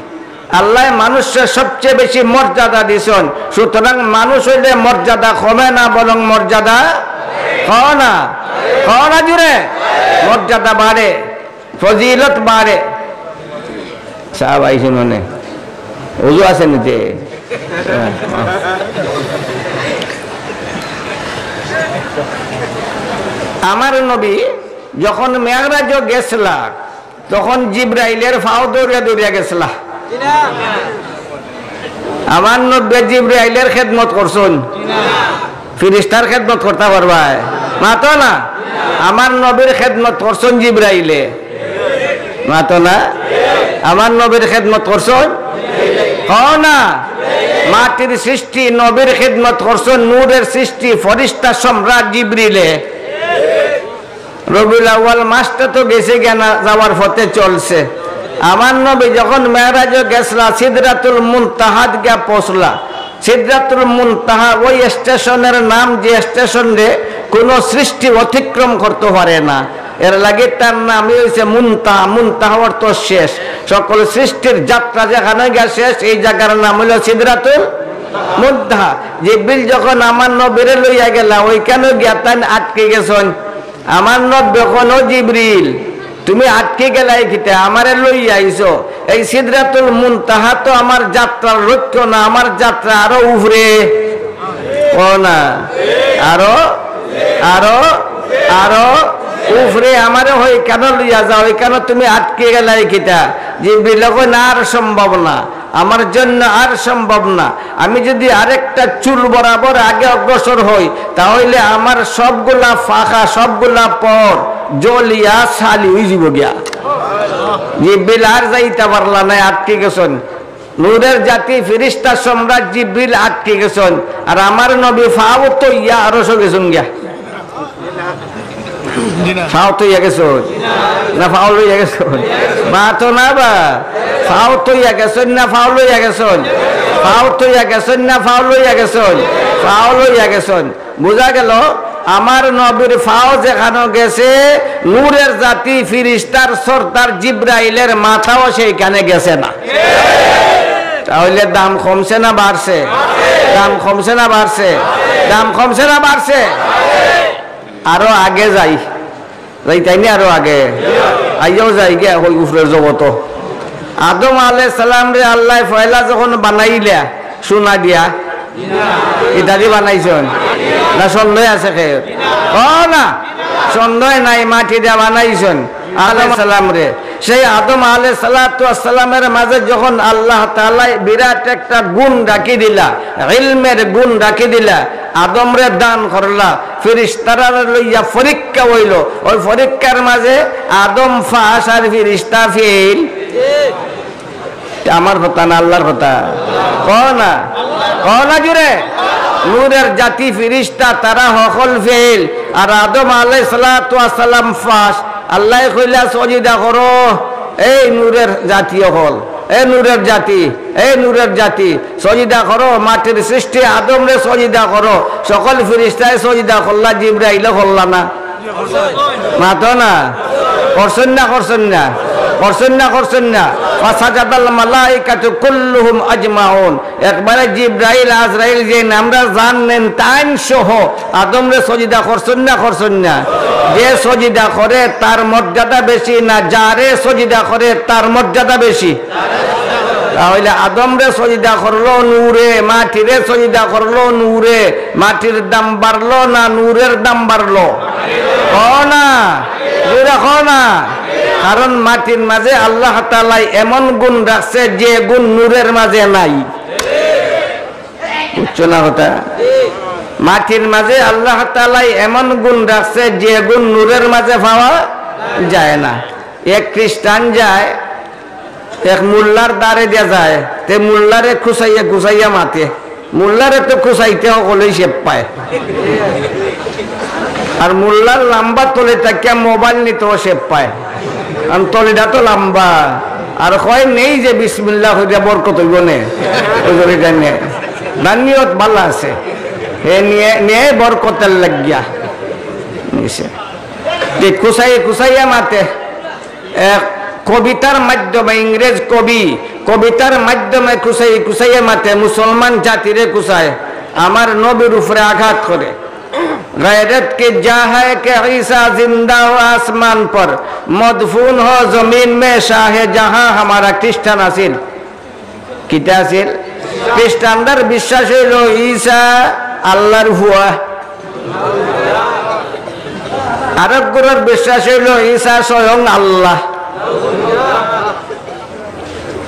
আল্লাহ মানুষরে সবচেয়ে বেশি মর্যাদা দিছইন। সুতরাং মানুষ হইলে মর্যাদা কমে না, বরং মর্যাদা, ক না, ক না জুরে, মর্যাদা বাড়ে, ফজিলত বাড়ে। সাহাব আইছেন মানে, উজু আছে নিতে। আমার নবী যখন মেরাজো গেছলা, তখন জিব্রাইলের পাও দৌড়িয়া দৌড়িয়া গেছলা। আমার নবী জিব্রাইলের খেদমত করছইন, ফিরিস্তার খেদমত করতা পারবায়? মাতো না। আমার নবীর খেদমত করছইন জিব্রাইলে? মাতো না। আমার নবীর খেদমত করছইন? ক না। মাটির সৃষ্টি নবীর খেদমত করছইন, নূরের সৃষ্টি ফিরিস্তা সম্রাট জিব্রিলে। রবিউল আউয়াল মাসটা তো গেছে গিয়া না, যাওয়ার পথে চলছে। আমার নবী যখন মেরাজো গেছলা, সিদরাতুল মুনতাহাত গিয়া পৌঁছলা। সিদরাতুল মুনতাহা ওই স্টেশনের নাম, যে স্টেশনরে কোনো সৃষ্টি অতিক্রম করতে পারে না। এর লাগি তার নামই হইছে মুনতাহা। মুনতাহা অর্থ শেষ। সকল সৃষ্টির যাত্রা যেখানে গিয়া শেষ, এই জায়গার নাম হইল সিদরাতুল মুনতাহা। জিব্রিল যখন আমার নবীরে লইয়া গেলা, ওইখানে গিয়া তাইন আটকি গেছইন। আমার নবী কইন, "ও জিব্রিল, তুমি আটকি গেলায় কিতা? আমারে লইয়া আইছো। এই সিদরাতুল মুনতাহা তো আমার যাত্রার লক্ষ্য না, আমার যাত্রা আরো উপরে।" ক না, আরো, আরো, আরো উপরে। আমারে ওইখানে লইয়া যাও, ওইখানে তুমি আটকি গেলায় কিতা? জিব্রিল কইন, "আর সম্ভব না।" আমার জন্য আর সম্ভব না। আমি যদি আরেকটা চুল বরাবর আগে অগ্রসর হই, তাহলে আমার সবগুলা পাখা, সবগুলা পর জ্বলিয়া ছালি হই যাব গিয়া। জিব্রিল আর যাইতা পারলা না, আটকি গেছইন। নূরের জাতি ফিরিস্তা সম্রাট জিব্রিল আটকি গেছইন, আর আমার নবী পাও তইয়া আরশো গেছইন গিয়া। পাও তইয়া গেছইন না পাও লইয়া গেছইন? মাতো না বা। পাও তইয়া গেছইন না পাও লইয়া গেছইন? পাও তইয়া গেছইন না পাও লইয়া গেছইন? পাও লইয়া গেছইন। বুঝা গেল, আমার নবীর পাও যেখানে গেছে, নূরের জাতি ফিরিস্তার সর্দার জিব্রাইলের মাথাও সেইখানে গেছে না। তাহলে দাম কমছে না বাড়ছে? দাম কমছে না বাড়ছে? দাম কমছে না বাড়ছে? আরো আগে যাই, যাইতাইনি আরো আগে, আইয়াও যাই গিয়া ওই উপরের জগত। আদম আলাইহিস সালামরে আল্লায় পয়লা যখন বানাইলা সোনা দিয়া, ইটা দি বানাইছইন? না সন্দেহ আছে কেউর? ও না, সন্দেহ নাই, মাটি দিয়া বানাইছইন আদম সালামরে। সেই আদম আলাইহিস সালাতু ওয়াস সালামের মাঝে যখন আল্লাহ তাআলায় বিরাট একটা গুণ রাখি দিলা, ইলমের গুণ রাখি দিলা, আদমরে দান করলা, ফিরিস্তারারে লইয়া পরীক্ষা অইলো। ওই পরীক্ষার মাঝে আদম পাস আর ফিরিস্তা ফেইল। ইটা আমার কথা না আল্লাহর কথা? কও না, কও না জুরে। নূরের জাতি ফিরিস্তা তারা হকল ফেইল, আর আদম আলাইহিস সালাতু ওয়াস সালাম পাস। আল্লায় কইলা, "সজিদা করো এই নূরের জাতি হকল, এ নূরের জাতি, এ নূরের জাতি, সজিদা করো, মাটির সৃষ্টি আদমরে সজিদা করো।" সকল ফিরিস্তায় সজিদা করলা, জিব্রাইলে করলা না। মাতো না? করছইন না, করছইন না? করছইন না, করছইন না? ফাসাজাদাল মালাইকাতু কুল্লুহুম আজমাউন। একবারে জিব্রাইল, আজরাইল যে নামরা জানলেন, তাইন সহ আদমরে সজিদা করছইন না, করছইন না? যে সজিদা করে তার মর্যাদা বেশি না, যারে সজিদা করে তার মর্যাদা বেশি? তাহলে আদমরে সজিদা করলো নূরে, মাটিরে সজিদা করলো নূরে, মাটির দাম বাড়লো না নূরের দাম বাড়লো? কও না, জুরে কও না। কারণ মাটির মাঝে আল্লাহ তাআলায় এমন গুণ রাখছে যে গুণ নূরের মাঝে নাই। বুঝছো না কথা? মাটির মাঝে আল্লাহ তাআলায় এমন গুণ রাখছে যে গুণ নূরের মাঝে পাওয়া যায় না। এক খ্রিস্টান যায়, এক মোল্লার দ্বারে দিয়া যায়, তে মোল্লারে খুচাইয়া খুচাইয়া মাতে। মোল্লারে তো খুচাইতে হকলেই শেপ পায়, আর মোল্লার লাম্বা তলে থাকিয়া মোবাইল নিতেও শেপ পায়, কারণ তলেটা তো লাম্বা। আর কয় নেই যে বিসমিল্লাহ কইরা বরকত অইবো নে, হুজুর ইটা নে। তার নিয়ত ভালা আছে, হে নিয়ে, নিয়ে বরকতের লাগিয়া নিছে। যে খুচাই, খুচাইয়া মাতে, এক কবিতার মাধ্যমে, ইংরেজ কবি, কবিতার মাধ্যমে খুচাই, খুচাইয়া মাতে, মুসলমান জাতিরে খুচায়, আমার নবীর উপরে আঘাত করে। غیرت کی جا ہے کہ عیسیٰ زندہ ہو آسمان پر، مدفون ہو زمین میں شاہ جہاں ہمارا। খ্রিস্টান আছিল, কিতা আছিল? খ্রিস্টানদের বিশ্বাস অইলো ঈসা আল্লাহর ফুয়া। আরক গুরুর বিশ্বাস অইলো ঈসা স্বয়ং আল্লাহ।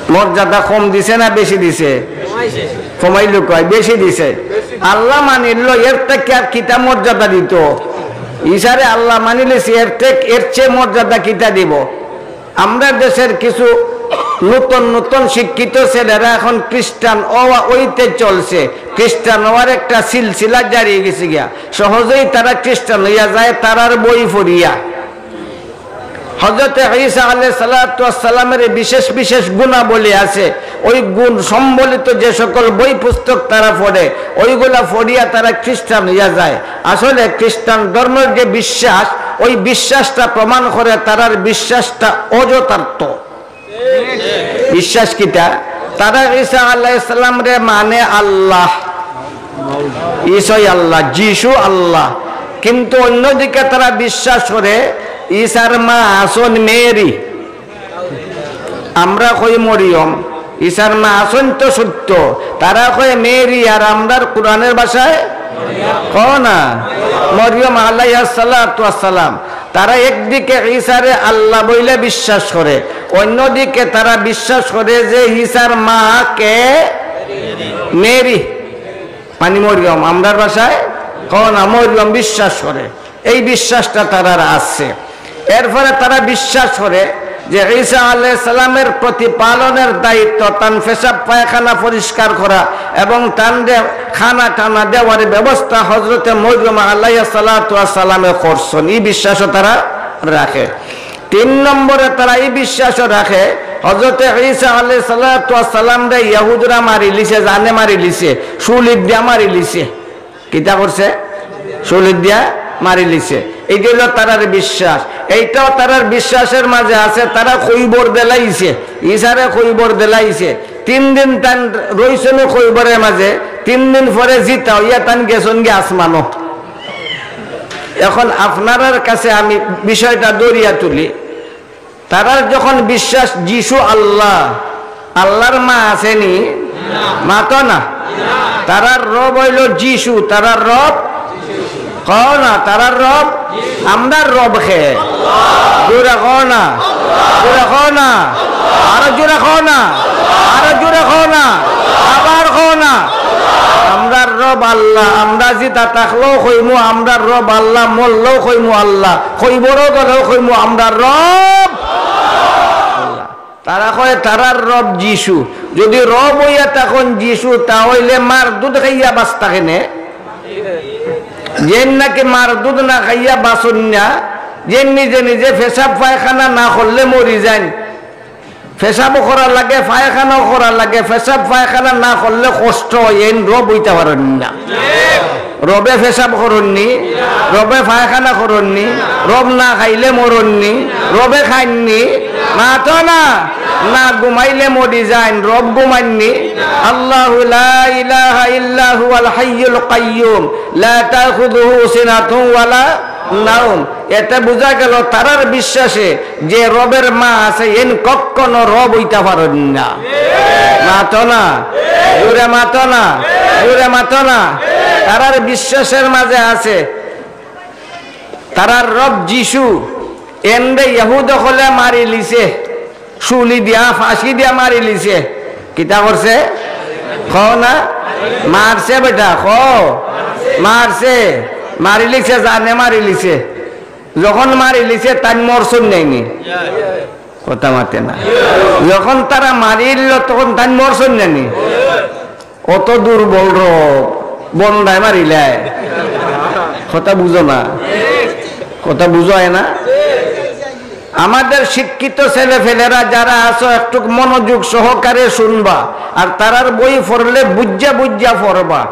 মর্যাদা কম দিছে না বেশি দিছে? কমাইলো কয়, বেশি দিছে। আল্লাহ মানিলো, এর থাকি আর কিতা মর্যাদা দিতো? ঈসারে আল্লাহ মানিলিছে, এর থাকি, এর চেয়ে মর্যাদা কিতা দিবো? আমরার দেশের কিছু নতুন নতুন শিক্ষিত ছেলেরা এখন খ্রিস্টান অওয়া অইতে চলছে। খ্রিস্টান অওয়ার একটা সিলসিলা জারি অইগেছে গিয়া। সহজেই তারা খ্রিস্টান অইয়া যায়, তারার বই পড়িয়া। হযরতে ঈসা আলাইহিস সালাতু ওয়াস সালামের বিশেষ বিশেষ গুণাবলী আছে, ওই গুণ সম্বলিত যে সকল বই পুস্তক তারা পড়ে, ওইগুলা পড়িয়া তারা খ্রিস্টান অইয়া যায়। আসলে খ্রিস্টান ধর্মের যে বিশ্বাস, ওই বিশ্বাসটা প্রমাণ করে তারার বিশ্বাসটা অযথার্থ। বিশ্বাস কিতা? তারা ঈসা আলাইহিস সালামরে মানে আল্লাহ, ঈসাই আল্লাহ, যিশু আল্লাহ, কিন্তু অন্যদিকে তারা বিশ্বাস করে ঈসার মা আছইন মেরি। আমরা কই মরিয়ম, ঈসার মা আছইন তো সত্য, তারা কয় মেরি, আর আমরার কোরআনের ভাষায় কও না মরিয়ম আলাইহাস সালাতু ওয়াস সালাম। তারা একদিকে ঈসারে আল্লাহ বইলে বিশ্বাস করে, অন্যদিকে তারা বিশ্বাস করে যে ঈসার মা কে? মেরি। মানে মরিয়ম, আমরার ভাষায় কও না মরিয়ম বিশ্বাস করে। এই বিশ্বাসটা তারার আছে। এরপরে তারা বিশ্বাস করে যে ঈসা আলাইহিস সালামের প্রতিপালনের দায়িত্ব, তান পেশাব পায়খানা পরিষ্কার করা এবং তানরে খানা টানা দেওয়ার ব্যবস্থা হযরতে মরিয়ম আলাইহাস সালাতু ওয়াস সালামে করছইন। এই বিশ্বাসও তারা রাখে। তিন নম্বরে তারা এই বিশ্বাসও রাখে, হযরতে ঈসা আলাইহিস সালাতু ওয়াস সালামরে ইহুদিরা মারিলিছে, জানে মারিলিছে, শুলি দিয়া মারিলিছে। কিতা করছে? শুলি দিয়া মারিলিছে। এইটা অইলো তারার বিশ্বাস। এইটাও তারার বিশ্বাসের মাঝে আছে, তারা কবর দিলাইছে, ঈসারে কবর দিলাইছে। তিন দিন তান রইছইন কবরের মাঝে, তিন দিন পরে জিতা অইয়া তান গেছইন গি আসমানো। এখন আপনারার কাছে আমি বিষয়টা ধরিয়া তুলি, তারার যখন বিশ্বাস যিশু আল্লাহ, আল্লাহর মা আছেনি? মাতো না। তারার রব অইলো যিশু, তারার রব। কও না, তারার রব। আমরার রব কে? জোরে কও না, জোরে কও না, আরো জোরে কও না, আরো জোরে কও না, আবার কও না। আমরার রব আল্লাহ। আমরা জিতা থাকলেও কইমু আমরার রব আল্লাহ, মরলেও কইমু আল্লাহ, কবরো গেলেও কইমু আমরার রব আল্লাহ। তারা কয় তারার রব যিশু। যদি রব অইয়া থাকইন যিশু, তা অইলে মার দুধ খাইয়া বাঁচতা কেনে? যেইন নাকি মার দুধ না খাইয়া বাঁচইন না, যেইন নিজে নিজে পেশাব পায়খানা না করলে মরি যাইন, পেশাবও করা লাগে, পায়খানাও করা লাগে, পেশাব পায়খানা না করলে কষ্ট অয়, এইন রব অইতা পারইন না। রবে পেশাব করইন নি? রবে পায়খানা করইন নি? রব না খাইলে মরইন নি? রবে খাইন নি? মাতো না। না ঘুমাইলে মরি যাইন, রব ঘুমাইন নি? আল্লাহু লা ইলাহা ইল্লা হুয়াল হাইয়ুল কাইয়্যুম, লা তাখুযুহু সিনাতুন ওয়ালা নাউম। এতে বুঝা গেল তারার বিশ্বাসে যে রবের মা আছে, এইন কখনো রব অইতা পারইন না। মাতো না, জোরে মাতো না, জোরে মাতো না। তারার বিশ্বাসের মাঝে আছে তারার রব যিশু। এনরে ইহুদ অকলে মারিলিছে, শুলি দিয়া, ফাঁসি দিয়া মারিলিছে। কিতা করছে? কও না, মারছে বেটা, কও, মারছে, মারিলিছে, জানে মারিলিছে। যখন মারিলিছে, তাইন মরছইন নাইনি? কথা মাতে না। যখন তারা মারিল, তখন তাইন মরছইন নাইনি? অত দুর্বল রব, বন্দায় মারিলায়। কথা বুঝো না? কথা বুঝো হয় না? আমাদের শিক্ষিত ছেলেপেলেরা যারা আছো, একটু মনোযোগ সহকারে শুনবা, আর তারার বই পড়লে বুঝিয়া বুঝিয়া পড়বা।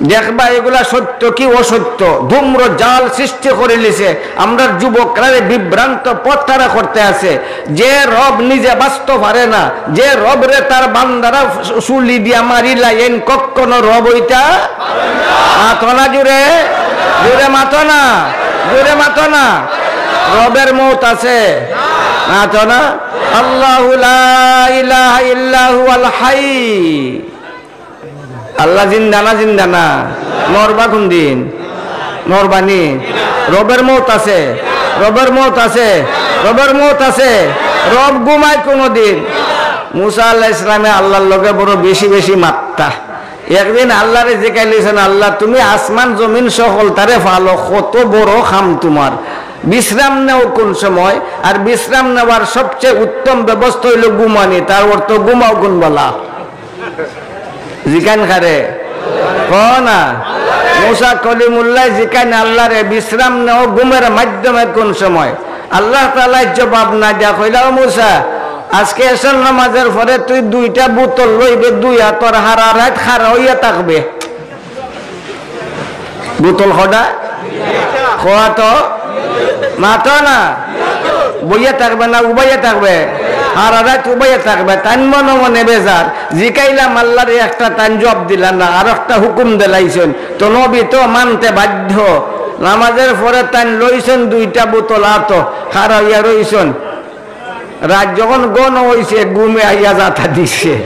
দেখবা এগুলা সত্য কি অসত্য, ধূম্র জাল সৃষ্টি করিলিছে। আমরার যুবকরারে বিভ্রান্ত পথহারা করতে আছে। যে রব নিজে বাঁচতো পারে না, যে রবরে তার বান্দারা শুলি দিয়া মারিলায়, এইন কখনো রব অইতা। মাতো না জোরে, জোরে মাতো না, জোরে মাতো না। রবের মউত আছে, মাতো না। আল্লাহু লা ইলাহা ইল্লা হুয়াল হাই। আল্লাহ জিন্দা না, জিন্দা না? মরবা কুন দিন? মরবা নি? রবের মউত আছে, রবের মউত আছে, রবের মউত আছে। রব ঘুমায় কুনু দিন? মুসা আলাইহিস সালামে আল্লাহর লগে বড় বেশি বেশি মাততা। একদিন আল্লাহরে জিকাইলিছইন, "আল্লাহ, তুমি আসমান জমিন সকলতারে পালো, কত বড় কাম তুমার। বিশ্রাম নেও কুন সময়? আর বিশ্রাম নেওয়ার সবচেয়ে উত্তম ব্যবস্থা অইলো ঘুমানি, তার অর্থ ঘুমাও কুন বেলা?" জিকাইন কারে? কও না। মুসা কলিমুল্লায় জিকাইন আল্লাহরে, "বিশ্রাম নেও ঘুমের মাধ্যমে কুন সময়?" আল্লাহ তাআলায় জবাব না দিয়া কইলা, "ও মুসা, আজকে এশার নামাজের পরে তুই দুইটা বোতল লইবে, দুই আতর, হারা রাইত খাড়া অইয়া থাকবে।" বোতল কয়টা? কও তো, মাতো না। বইয়া থাকবে না উবাইয়া থাকবে? হারা রাইত উবাইয়া থাকবে। তাইন মনে মনে বেজার। জিকাইলাম আল্লাহরে একটা, তাইন জবাব দিলা না, আর একটা হুকুম দিলাইছইন। তো নবী তো মানতে বাধ্য। নামাজের পরে তাইন লইছইন দুইটা বোতল আতো, খাড়া অইয়া রইছইন। রাইত যখন ঘন অইছে, ঘুমে আইয়া যাতা দিছে।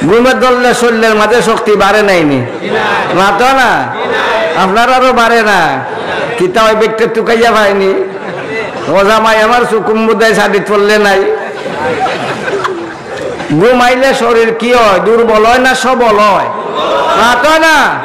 ঘুমে ধরলে শরীরের মাঝে শক্তি বাড়ে নাইনি? মাতো না? আপনারারও বাড়ে না? কিতা অয়, বেটা তুকাইয়া পায়নি? ও জামাই আমার, সুকুম বুদায় শাদিত পড়লে নাই। ঘুমাইলে শরীর কি অয়? দুর্বল অয় না সবল অয়? মাতো না?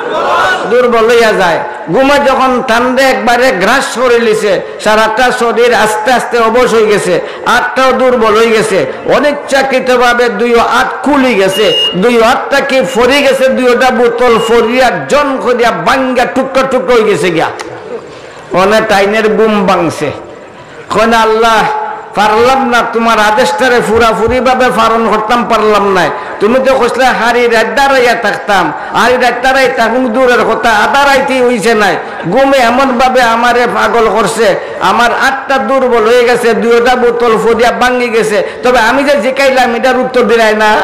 দুর্বল অইয়া যায়। ঘুমে যখন তানরে একবারে গ্রাস করিলিছে, সারাটা শরীর আস্তে আস্তে অবশ অইগেছে, আতটাও দুর্বল অইগেছে, অনিচ্ছাকৃতভাবে দুইও আত খুলিগেছে, দুইও আত থাকি ফড়িগেছে, দুইওটা বোতল ফড়িয়া জন করিয়া ভাঙ্গিয়া টুকরা টুকরা অইগেছে গিয়া। অনে তাইনের ঘুম ভাঙছে। কইন, "আল্লাহ, পারলাম না, তুমার আদেশটারে পুরাপুরিভাবে পালন করতাম পারলাম নায়। তুমি তো কইছলায় হারি রাইত দাঁড়াইয়া থাকতাম, হারি রাইত দাঁড়াই থাকুম দূরের কথা, আধা রাইতেই অইছে নায়। ঘুমে এমনভাবে আমারে পাগল করছে, আমার আতটা দুর্বল অইগেছে, দুইওটা বোতল ফড়িয়া ভাঙ্গিগেছে। তবে আমি যে জিকাইলাম, ইটার উত্তর দিলায় না।"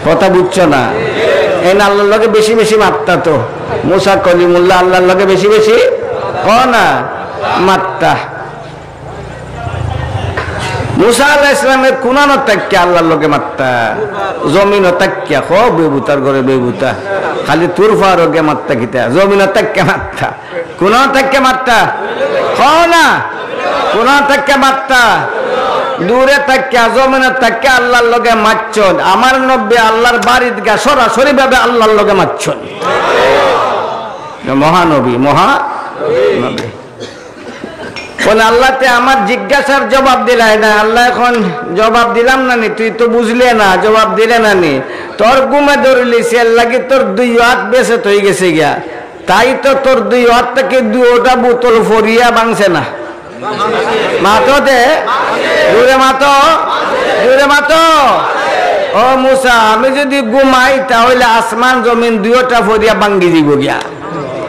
কথা বুঝছো না? এইন আল্লাহর লগে বেশি বেশি মাততা তো। মুসা কলিমুল্লাহ আল্লাহর লগে বেশি বেশি, কও না, মাততা। মুসা আলাইহিস সালামে কুনানো থাকিয়া আল্লাহর লগে মাততা? জমিনো থাকিয়া। কও বেবুতার ঘরে বেবুতা, খালি তুর ফারো গিয়া মাততা কিতা? জমিনো থাকিয়া মাততা। কুনানো থাকিয়া মাততা? কও না। কুনানো থাকিয়া মাততা? দূরে থাকিয়া, জমিনো থাকিয়া আল্লাহর লগে মাতছইন। আমার নবী আল্লাহর বাড়িত গিয়া সরাসরি ভাবে আল্লাহর লগে মাতছইন। মহানবী, মহানবী। বলে, "আল্লাহ, তে আমার জিজ্ঞাসার জবাব দিলায় না।" আল্লাহ, "এখন জবাব দিলাম না নি? তুই তো বুঝলে না, জবাব দিলে না নি? তোর ঘুমে ধরিলিছে, এর লাগি তোর দুই আত বেসে থই গেছে গিয়া। তাই তো তোর দুই আত থাকি দুইটা বোতল ফরিয়া ভাঙছে না।" মাতো দে, জোরে মাতো, জোরে মাতো। ও মুসা, আমি যদি ঘুমাই, তাহলে আসমান জমিন দুইটা ফরিয়া ভাঙ্গি দিব গিয়া।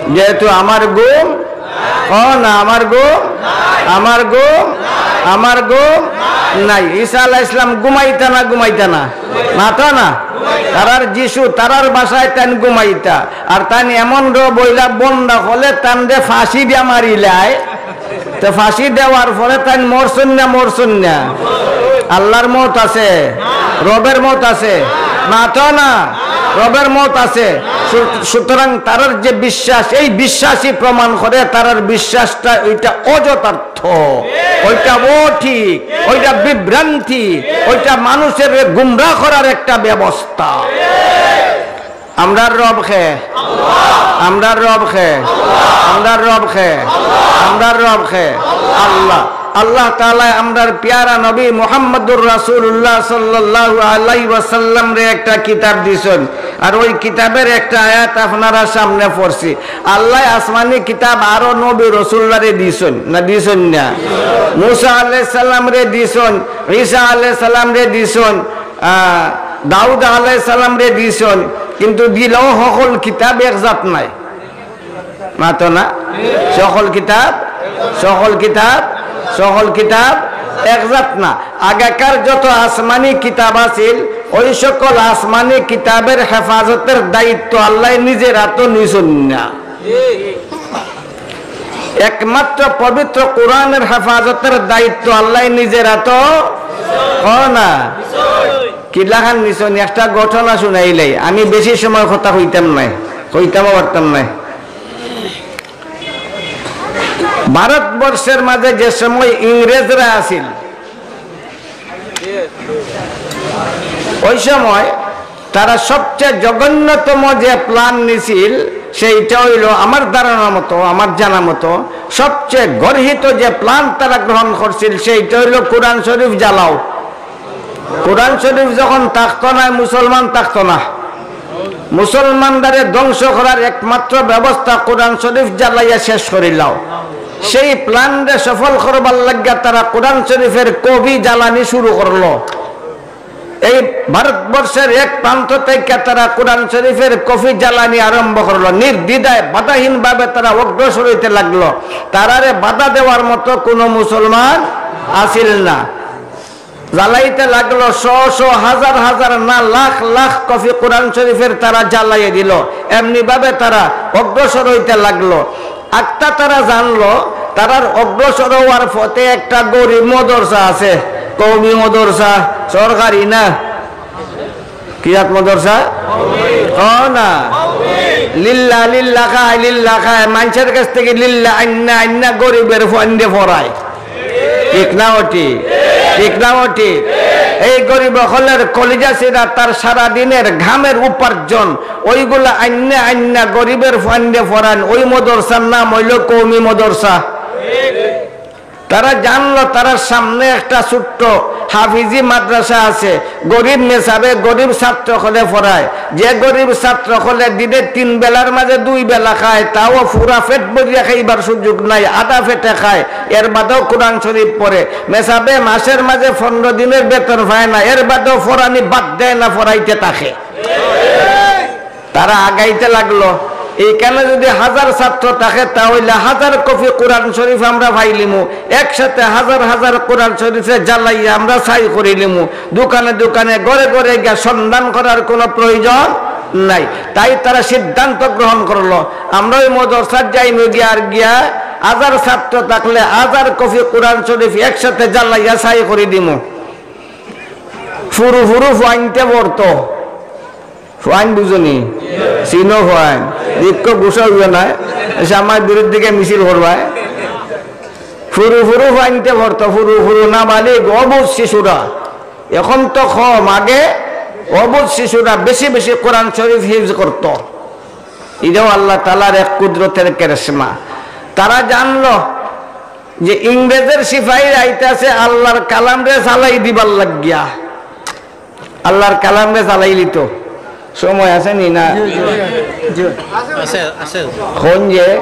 যেহেতু আমার ঘুম, ও না, আমার ঘুম, আমার ঘুম, আমার ঘুম নাই। ঈসা আলাইহিস সালাম ঘুমাইতা না, ঘুমাইতা না, মাতো না। তারার যিশু, তারার ভাষায় তাইন ঘুমাইতা। আর তাইন এমন রব অইলা, বন্দা অকলে তানরে ফাঁসি দিয়া মারিলায়। তো ফাঁসি দেওয়ার পরে তাইন মরছইন না, মরছইন না? আল্লাহর মউত আছে, রবের মউত আছে, মাতো না, রবের মউত আছে। সু-, সুতরাং তারার যে বিশ্বাস, এই বিশ্বাসই প্রমাণ করে তারার বিশ্বাসটা ওইটা অযথার্থ, ওইটা অঠিক, ওইটা বিভ্রান্তি, ওইটা মানুষের গুমরা করার একটা ব্যবস্থা। আমরার রব কে? আমরার রব কে? আমরার রব কে? আমরার রব কে? আল্লাহ। আল্লাহ তাআলায় আমরার পিয়ারা নবী মুহাম্মদুর রাসূলুল্লাহ সাল্লাল্লাহু আলাইহি ওয়াসাল্লামরে একটা কিতাব দিছইন, আর ওই কিতাবের একটা আয়াত আপনারার সামনে পড়ছি। আল্লায় আসমানি কিতাব আরো নবী রসুলরারে দিছইন, না দিছইন না? মুসা আলাইহিস সালামরে দিছইন, ঈসা আলাইহিস সালামরে দিছইন, আহ, দাউদ আলাইহিস সালামরে দিছইন, কিন্তু দিলেও হকল কিতাব এক জাত নায়। মাতো না? সকল কিতাব, সকল কিতাব, সকল কিতাব এক জাত না। আগেকার যত আসমানি কিতাব আছিল, ওই সকল আসমানি কিতাবের হেফাজতের দায়িত্ব আল্লায় নিজের আতো নিছইন না। একমাত্র পবিত্র কোরআনের হেফাজতের দায়িত্ব আল্লায় নিজের আতো, কও না? কিলাখান নিছইন, একটা ঘটনা শুনাইলাই, আমি বেশি সময় কথা কইতাম নায়, কইতামও পারতাম নায়। ভারতবর্ষের মাঝে যে সময় ইংরেজরা আছিল, ওই সময় তারা সবচেয়ে জঘন্যতম যে প্ল্যান নিছিল, সেইটা অইলো আমার ধারণা মতো, আমার জানা মতো, সবচেয়ে গর্হিত যে প্ল্যান তারা গ্রহণ করছিল, সেইটা অইলো কোরআন শরীফ জ্বালাও। কোরআন শরীফ যখন থাকতো না, মুসলমান থাকতো না। মুসলমানরারে ধ্বংস করার একমাত্র ব্যবস্থা কোরআন শরীফ জ্বালাইয়া শেষ করিলাও। সেই প্ল্যানরে সফল করবার লাগিয়া তারা কোরআন শরীফের কপি জ্বালানি শুরু করলো। এই ভারতবর্ষের এক প্রান্ত থাকি তারা কোরআন শরীফের কপি জ্বালানি আরম্ভ করলো। নির্দ্বিধায়, বাধাহীনভাবে তারা অগ্রসর অইতে লাগলো। তারারে বাধা দেওয়ার মতো কোনো মুসলমান আছিল না। জ্বালাইতে লাগলো, শ শ, হাজার হাজার না, লাখ লাখ কপি কোরআন শরীফের তারা জ্বালাইয়া দিলো। এমনিভাবে তারা অগ্রসর অইতে লাগলো। আখতা তারা জানলো, তারার অগ্রসর অওয়ার পথে একটা গরিব মদরসা আছে, কওমি মদরসা, সরকারি না। কি জাত মদরসা? কও না। লিল্লা, লিল্লা খায়, লিল্লা খায়। মানষের গেছ থাকি লিল্লা আইন্না, আইন্না গরিবের ফুয়াইনরে পড়ায়। ঠিক না অঠিক? ঠিক না অঠিক? এই গরিব অকলর কলিজা ছিড়া, তার সারা দিনের ঘামের উপার্জন, ওইগুলা আইন্না, আইন্না গরিবের ফুয়াইনরে পড়াইন। ওই মদরসার নাম অইলো কওমি মদরসা। তারা জানলো তারার সামনে একটা ছোট্ট হাফিজি মাদ্রাসা আছে, গরিব মেসাবে গরিব ছাত্র অকলরে পড়ায়। যে গরিব ছাত্র অকলে দিনে তিন বেলার মাঝে দুই বেলা খায়, তাও পুরা পেট ভরিয়া খাইবার সুযোগ নাই, আধা পেটে খায়, এর বাদেও কোরআন শরীফ পড়ে। মেসাবে মাসের মাঝে পনেরো দিনের বেতন পায় না, এর বাদেও পড়ানি বাদ দেয় না, পড়াইতে থাকে। তারা আগাইতে লাগলো। এইখানে যদি হাজার ছাত্র থাকে, তা অইলে হাজার কপি কোরআন শরীফ আমরা পাইলিমু। একসাথে হাজার হাজার কোরআন শরীফে জ্বালাইয়া আমরা ছাই করিলিমু। দোকানে দোকানে, ঘরে ঘরে গিয়া সন্ধান করার কোনো প্রয়োজন নাই। তাই তারা সিদ্ধান্ত গ্রহণ করলো, আমরা ওই মদরসাত যাইমু গিয়া, আর গিয়া হাজার ছাত্র থাকলে হাজার কপি কোরআন শরীফ একসাথে জ্বালাইয়া ছাই করি দিমু। ফুরু ফুরু ফুয়াইন্তে পড়তো। ফুয়াইন বুঝো নি? চিনো ফুয়াইন? ইক্কো গুসা অইও না। এসে আমার বিরুদ্ধে গিয়া মিছিল করবায়। ফুরু ফুরু ফুয়াইন্তে পড়তো, ফুরু ফুরু নাবালিগ, অবুঝ শিশুরা। এখন তো কম, আগে অবুঝ শিশুরা বেশি বেশি কোরআন শরীফ হিফজ করতো। ইটাও আল্লাহ তাআলার এক কুদরতের কেরেশমা। তারা জানলো যে ইংরেজের সিপাহীরা আইতাছে আল্লাহর কালামরে জ্বালাই দিবার লাগিয়া। আল্লাহর কালামরে জ্বালাইলিতো। সময় আছে নি না? আছে, আছে। কইন যে,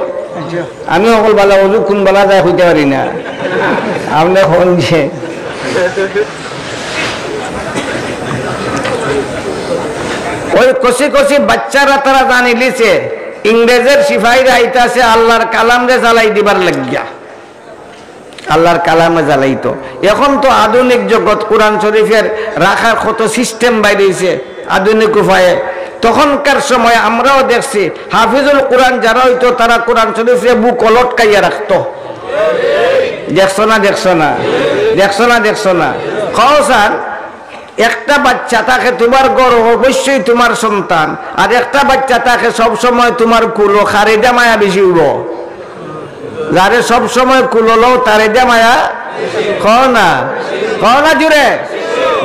আমি অকল বালা, অজু কুন বালা যায় কইতে পারি না। আপনে কইন যে, ওই কচি কচি বাচ্চারা তারা জানিলিছে, ইংরেজের সিপাহীরা আইতাছে আল্লাহর কালামরে জ্বালাই দিবার লাগিয়া। আল্লাহর কালামে জ্বালাইতো। এখন তো আধুনিক জগৎ, কোরআন শরীফের রাখার কত সিস্টেম বাইর অইছে আধুনিক উপায়ে। তখনকার সময় আমরাও দেখছি, হাফিজুল কোরআন যারা অইতো, তারা কোরআন শরীফরে বুকো লটকাইয়া রাখতো। দেখছো না, দেখছো না, দেখছো না, দেখছো না? কও স্যার, একটা বাচ্চা থাকে তুমার ঘরো, অবশ্যই তুমার সন্তান, আর একটা বাচ্চা থাকে সব সময় তুমার কুলো, কারে দে মায়া বেশি অইবো? যারে সব সময় কুলো লও, তারে দে মায়া? কও না, কও না জুরে,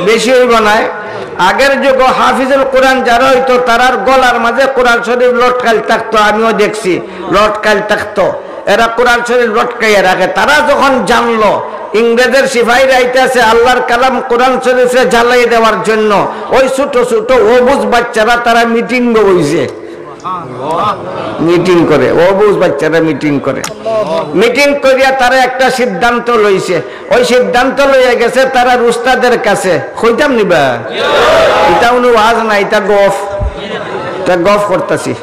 বেশি অইবো নায়? আগের যুগো হাফিজুল কোরআন যারা অইতো, তারার গলার মাঝে কোরআন শরীফ লটকাইল থাকতো, আমিও দেখছি লটকাইল থাকতো। এরা কোরআন শরীফ লটকাইয়া রাখে। তারা যখন জানলো ইংরেজের সিপাহীরা আইতাছে আল্লাহর কালাম কোরআন শরীফরে জ্বালাই দেওয়ার জন্য, ওই ছোট ছোট অবুঝ বাচ্চারা তারা মিটিং বইছে। মিটিং করে, অবুঝ বাচ্চারা মিটিং করে। মিটিং করিয়া তারা একটা সিদ্ধান্ত লইছে। ওই সিদ্ধান্ত লইয়া গেছে তারা উস্তাদের কাছে। কইতাম নিবা? ইটা কোনো ওয়াজ না, ইটা গফ। ইটা গফ করতাছি।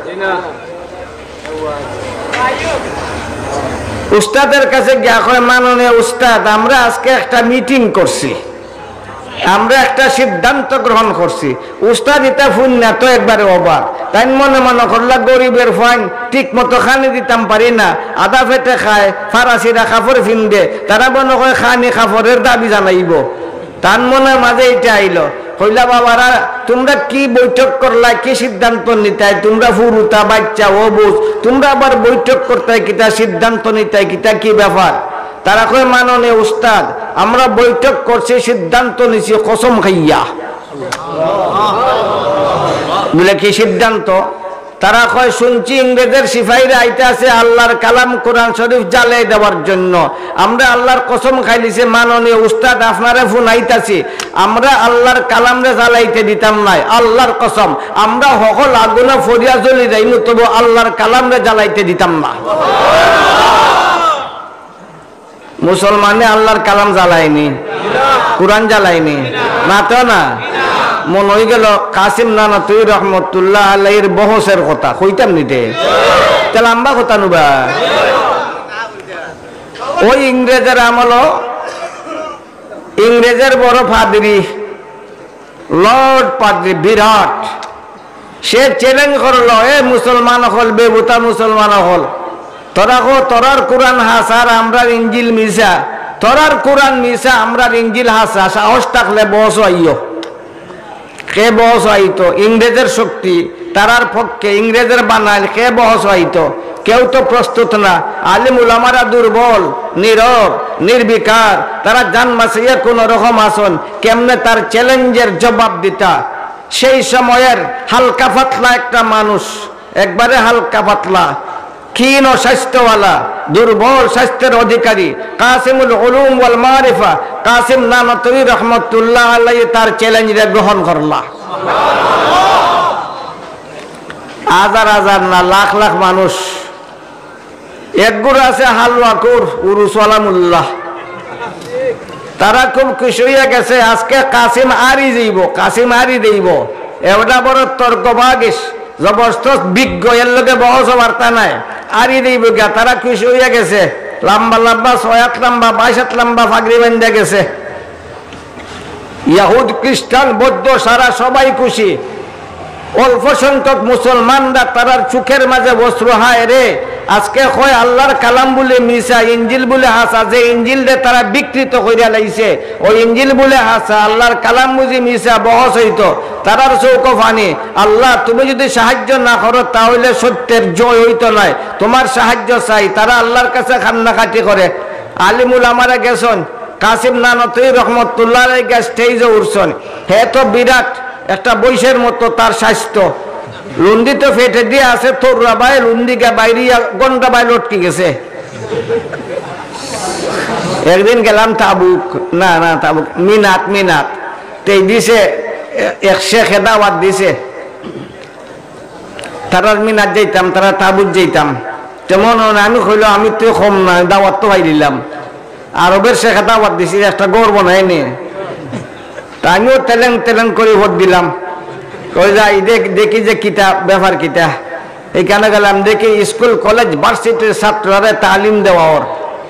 উস্তাদের কাছে গিয়া কয়, "মাননীয় উস্তাদ, আমরা আজকে একটা মিটিং করছি, আমরা একটা সিদ্ধান্ত গ্রহণ করছি।" উস্তাদ ইতা হুনিয়া তো একবারে অবাক। তাইন মনে মনে করলা, "গরিবের ফুয়াইন, ঠিক মতো খানি দিতাম পারি না, আধা পেটে খায়, ফাড়া ছিড়া কাপড় ফিন্দে, তারা মনে কয় খানি কাপড়ের দাবি জানাইবো।" তান মনর মাঝে ইটা আইলো, কইলা, "বাবারা, তুমরা কি বৈঠক করলায়, কি সিদ্ধান্ত নিতায়? তুমরা হুরুতা, বাইচ্চা, অবুঝ, তুমরা আবার বৈঠক করতায় কিতা, সিদ্ধান্ত নিতায় কিতা, কি ব্যাপার?" তারা কয়, "মাননীয় উস্তাদ, আমরা বৈঠক করছি, সিদ্ধান্ত নিছি কসম খাইয়া।" বলে, "কি সিদ্ধান্ত?" তারা কয়, "শুনছি ইংরেজের সিপাহীরা আইতাছে আল্লাহর কালাম কোরআন শরীফ জ্বালাই দেওয়ার জন্য। আমরা আল্লাহর কসম খাইলিছি, মাননীয় উস্তাদ, আপনারে হুনাইতাছি, আমরা আল্লাহর কালামরে জ্বালাইতে দিতাম নায়, আল্লাহর কসম। আমরা হকল আগুনে ফড়িয়া জ্বলি যাইমু, তবু আল্লাহর কালামরে জ্বালাইতে দিতাম না।" মুসলমানে আল্লাহর কালাম জ্বালায়নি, কোরআন জ্বালায়নি, মাতো না। মনো অইগেলো কাসিম নানতুই রহমতুল্লাহ আলাইহির বহসের কথা, কইতাম নি তে? তে লাম্বা কথা নুবা। ওই ইংরেজের আমলো ইংরেজের বড় পাদ্রী, লর্ড পাদ্রী বিরাট, সে চ্যালেঞ্জ করলো, "এ মুসলমান অকল, বেবুতা মুসলমান অকল, তোরা কো, তোরার কোরআন হাছা আর আমরার ইঞ্জিল মিছা, তোরার কোরআন মিছা, আমরার ইঞ্জিল হাছা, সাহস থাকলে বহসো আইও।" কে বহসো আইতো? ইংরেজের শক্তি, তারার পক্ষে ইংরেজের বানাইল, কে বহসো আইতো? কেউ তো প্রস্তুত না। আলিম উলামারা দুর্বল, নীরব, নির্বিকার, তারা জান বাঁচাইয়া কোনো রকম আছন, কেমনে তার চ্যালেঞ্জের জবাব দিতা? সেই সময়ের হালকা পাতলা একটা মানুষ, একবারে হালকা পাতলা, ক্ষীণ স্বাস্থ্যওয়ালা, দুর্বল স্বাস্থ্যের অধিকারী কাসিমুল উলুম ওয়াল মারিফা কাসিম নানতুই রহমতুল্লাহ আলাইহি তার চ্যালেঞ্জরে গ্রহণ করলা। হাজার হাজার না, লাখ লাখ মানুষ। এক গুরু আছে হালুয়াকুর, উরুসওয়ালা মোল্লা। তারা খুব খুশি অইয়া গেছে, আজকে কাসিম আরি যাইবো, কাসিম আরি দেইবো। এবলা বড় তর্ক বাগিস, জবরদস্ত বিজ্ঞ, এর লগে বহসো বার্তা নাই, আরি দেইবো গিয়া। তারা খুশি অইয়া গেছে, লাম্বা লাম্বা, ছয় আত লাম্বা, বাইশ আত লাম্বা পাগড়ি বান্ধা গেছে। ইয়াহুদ, খ্রিস্টান, বৌদ্ধ সারা সবাই খুশি। অল্প সংখ্যক মুসলমানরা তারার চোখের মাঝে অশ্রু, হায় রে, আজকে কয় আল্লাহর কালাম বুলে মিছা, ইঞ্জিল বুলে হাছা। যে ইঞ্জিলরে তারা বিকৃত করিয়া লাইছে, ওই ইঞ্জিল বুলে হাছা, আল্লাহর কালাম বুঝি মিছা, বহস অইতো। তারার চউখো পানি। আল্লাহ, তুমি যুদি সাহায্য না করো, তা অইলে সত্যের জয় অইতো নায়। তুমার সাহায্য চাই। তারা আল্লাহর কাছে কান্নাকাটি করে। আলিম উলামারা গেছইন, কাসিম নানতই রহমতুল্লাহ আলাইহি গিয়া স্টেজো উঠছইন। হে তো বিরাট একটা বইষের মতো তার স্বাস্থ্য। লুঙ্গি তো ফেটে দিয়া আছে, থুররা বায় লুঙ্গি গিয়া বাইরিয়া ঘন্টা বায় লটকি গেছে। একদিন গেলাম তাবুক, না, না, তাবুক, মিনাত, মিনাত। তেই দিছে, এ-, এক শেখে দাওয়াত দিছে। তারার মিনাত যাইতাম, তারার তাবুত যাইতাম। তেমন অয় না, আমি কইলাম, "আমি তো কম না, দাওয়াত তো পাইলিলাম।" আরবের শেখে দাওয়াত দিছে, একটা ঘর বানাইনি। তা আমিও তেলেং তেলেং করি ভোট দিলাম। কই যাই দেখ-, দেখি যে কিতা ব্যাপার কিতা। এইখানো গেলাম, দেখি স্কুল, কলেজ, ভার্সিটির ছাত্ররে তালিম দেওয়া অর,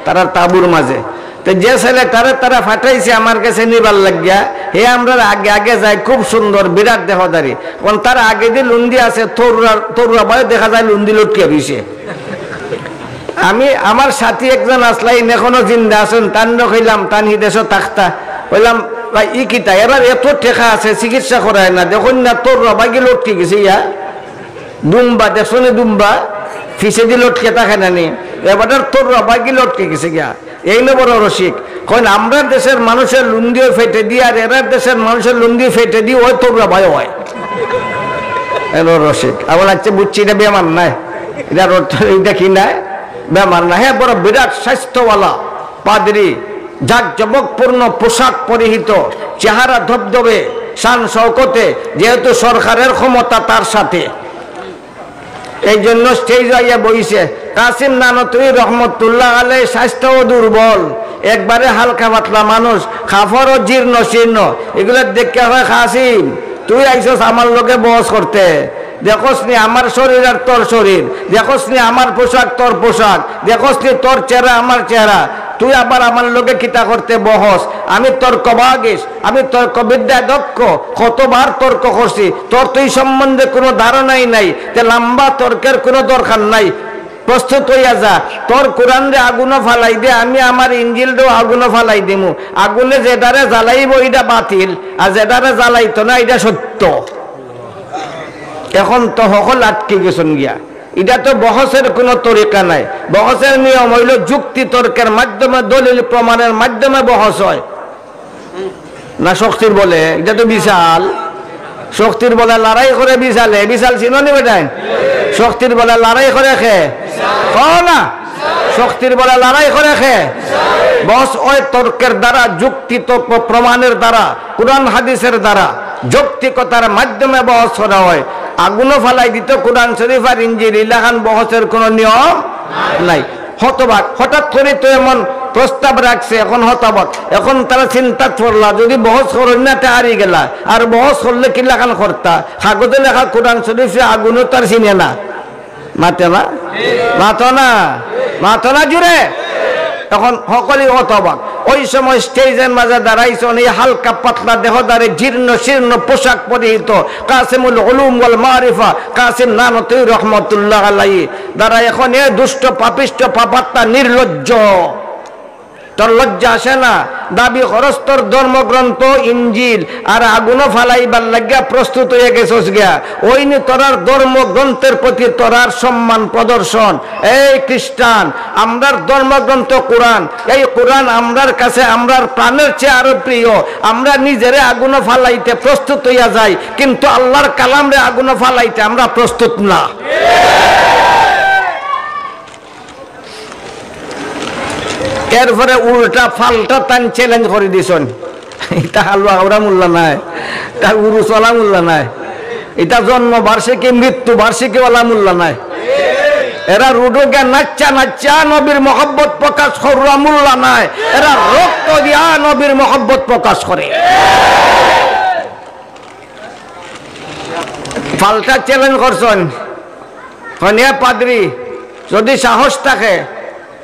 তারার তাবুর মাঝে। তে যে ছেলেটারে তারা পাঠাইছে আমার কাছে নিবার লাগিয়া, হে আমরার আগে আগে যায়, খুব সুন্দর, বিরাট দেহধারী। অখন তার আগেদি লুঙ্গি আছে, থুররা, থুররা বায় দেখা যায় লুঙ্গি লটকিয়া রইছে। আমি, আমার সাথী একজন আছলা, ইন এখনো জিন্দা আছইন, তানরে কইলাম, তান হিদেশো থাকতা। কইলাম, "ভাই, ই কিতা? এরার এত টেকা আছে, চিকিৎসা করায় না, দেখইন না, থুররা বায় গি লটকি গেছে ইয়া।" দুম্বা, দেখছো নি দুম্বা? পিছেদি লটকে থাকে না নি? এবার থুররা বায় গি লটকি গেছে গিয়া। এইন বড় রসিক। কইন, "আমরার দেশের মানুষের লুঙ্গিও ফেটে দি, আর এরার দেশের মানুষের লুঙ্গি ফেটে দি, ওই থুররা বায় অয়।" এন রসিক। আবার আচ্ছা, বুঝছি, ইটা বেমার নায়। ইটার অর্থ ইটা কি নায়? বেমার নায়। হে বড় বিরাট স্বাস্থ্যওয়ালা পাদ্রী, জাঁকজমকপূর্ণ পোশাক পরিহিত, চেহারা ধবধবে, শান শওকতে, যেহেতু সরকারের ক্ষমতা তার সাথে। এই জন্য স্টেজো আইয়া বইছে। কাসিম নানতই রহমতুল্লাহ আলাইহি স্বাস্থ্যও দুর্বল, একবারে হালকা পাতলা মানুষ, কাপড়ও জীর্ণ শীর্ণ। ইগুলা দেখিয়া কয়, "কাসিম, তুই আইছস আমার লগে বহস করতে? দেখোস নি আমার শরীর আর তোর শরীর, দেখোস নি আমার পোশাক তোর পোশাক, দেখোস নি তোর চেহারা আমার চেহারা, তুই আবার আমার লগে কিতা করতে বহস? আমি তর্কবাগীশ, আমি তর্কবিদ্যায় দক্ষ, কতবার তর্ক করছি, তোর তো ই সম্বন্ধে কুনু ধারণাই নাই, তে লাম্বা তর্কের কুনু দরকার নাই, প্রস্তুত অইয়া যা, তোর কোরআনরে আগুনো ফালাই দে, আমি আমার ইঞ্জিলরেও আগুনো ফালাই দিমু, আগুনে যেটারে জ্বালাইবো ইটা বাতিল, আর যেটারে জ্বালাইতো না ইটা সত্য।" এখন তো হকল আটকি গেছইন গিয়া, ইটা তো বহসের কুনু তরিকা নাই। বহসের নিয়ম অইলো যুক্তি তর্কের মাধ্যমে, দলিল প্রমাণের মাধ্যমে বহস অয়। না শক্তির বলে, ইটা তো বিশাল। শক্তির বলে লড়াই করে বিশালে, বিশাল চিনো নি বেটাইন? শক্তির বলে লড়াই করে কে? কও না। শক্তির বলে লড়াই করে কে? বহস অয় তর্কের দ্বারা, যুক্তি তর্ক প্রমাণের দ্বারা, কোরআন হাদিসের দ্বারা, যৌক্তিকতার মাধ্যমে বহস করা অয়। আগুনো ফালাই দিতো কোরআন শরীফ আর ইঞ্জিল, ইলাখান বহসের কুনু নিয়ম নাই। হতবাক, হঠাৎ করি তো এমন প্রস্তাব রাখছে, এখন হতবাক। এখন তারা চিন্তাত পড়লা, যুদি বহস করইন না, তে হারি গেলা। আর বহস করলে কিলাখান করতা? কাগজে লেখা কোরআন শরীফে আগুনো তো আর চিনে না। মাতে না? মাতো না? মাতো না জুরে? এখন হকলেউ হতবাক। ওই সময় স্টেজের মাঝে দাঁড়াইছইন এই হালকা পাতলা দেহধারী, জীর্ণ শীর্ণ পোশাক পরিহিত কাসিমুল উলুম ওয়াল মারিফা, কাসিম নানতী রহমতুল্লাহ আলাইহি। দাঁড়ায় এখন, এ দুষ্ট, পাপিষ্ট, পাপাত্মা, নির্লজ্জ, তোর লজ্জা আসে না? দাবি করস তোর ধর্মগ্রন্থ ইঞ্জিল, আর আগুনো ফালাইবার লাগিয়া প্রস্তুত অইয়া গেছস গিয়া। ওই নি তোরার ধর্মগ্রন্থের প্রতি তোরার সম্মান প্রদর্শন। এই খ্রিস্টান, আমরার ধর্মগ্রন্থ কোরআন, এই কোরআন আমরার কাছে আমরার প্রাণের চেয়ে আরো প্রিয়। আমরা নিজেরে আগুনো ফালাইতে প্রস্তুত অইয়া যাই, কিন্তু আল্লাহর কালামরে আগুনো ফালাইতে আমরা প্রস্তুত না। এরপরে উল্টা পাল্টা তান চ্যালেঞ্জ করি দিছইন। ইটা হালুয়া খাওরা মোল্লা নায়, ইটা উরুসওয়ালা মোল্লা নায়, ইটা জন্ম বার্ষিকী, মৃত্যু বার্ষিকীওয়ালা মোল্লা নায়। এরা রুডো গিয়া নাচ্চা নাচ্চা নবীর মহব্বত প্রকাশ কররা মোল্লা নায়, এরা রক্ত দিয়া নবীর মহব্বত প্রকাশ করে। পাল্টা চ্যালেঞ্জ করছইন। কইন, এ পাদ্রী, যুদি সাহস থাকে,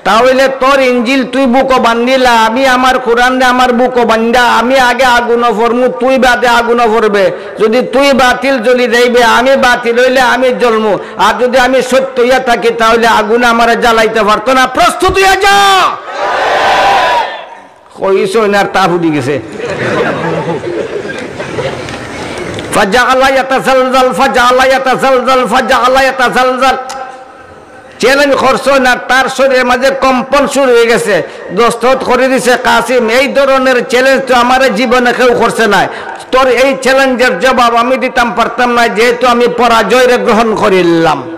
তা অইলে তোর ইঞ্জিল তুই বুকো বান্ধিলা, আমি আমার কোরআনরে আমার বুকো বান্ধা, আমি আগে আগুনো পড়মু, তুই বাদে আগুনো পড়বে। যুদি তুই বাতিল জ্বলি যাইবে, আমি বাতিল অইলে আমি জ্বলমু, আর যুদি আমি সত্য অইয়া থাকি, তা অইলে আগুনে আমারে জ্বালাইতে পারতো না। প্রস্তুত অইয়া যা। কইছইন আর তাপ উঠি গেছে। ফাজাআলা ইয়াতাজালজাল, ফাজাআলা ইয়াতাজালজাল, ফাজাআলা ইয়াতাজালজাল। চ্যালেঞ্জ করছইন আর তার শরীরের মাঝে কম্পন শুরু অই গেছে। দস্তখত করি দিছে কাসিম, এই ধরনের চ্যালেঞ্জ তো আমারে জীবনে কেউ করছে নায়। তোর এই চ্যালেঞ্জের জবাব আমি দিতাম পারতাম না, যেহেতু আমি পরাজয়রে গ্রহণ করিলাম।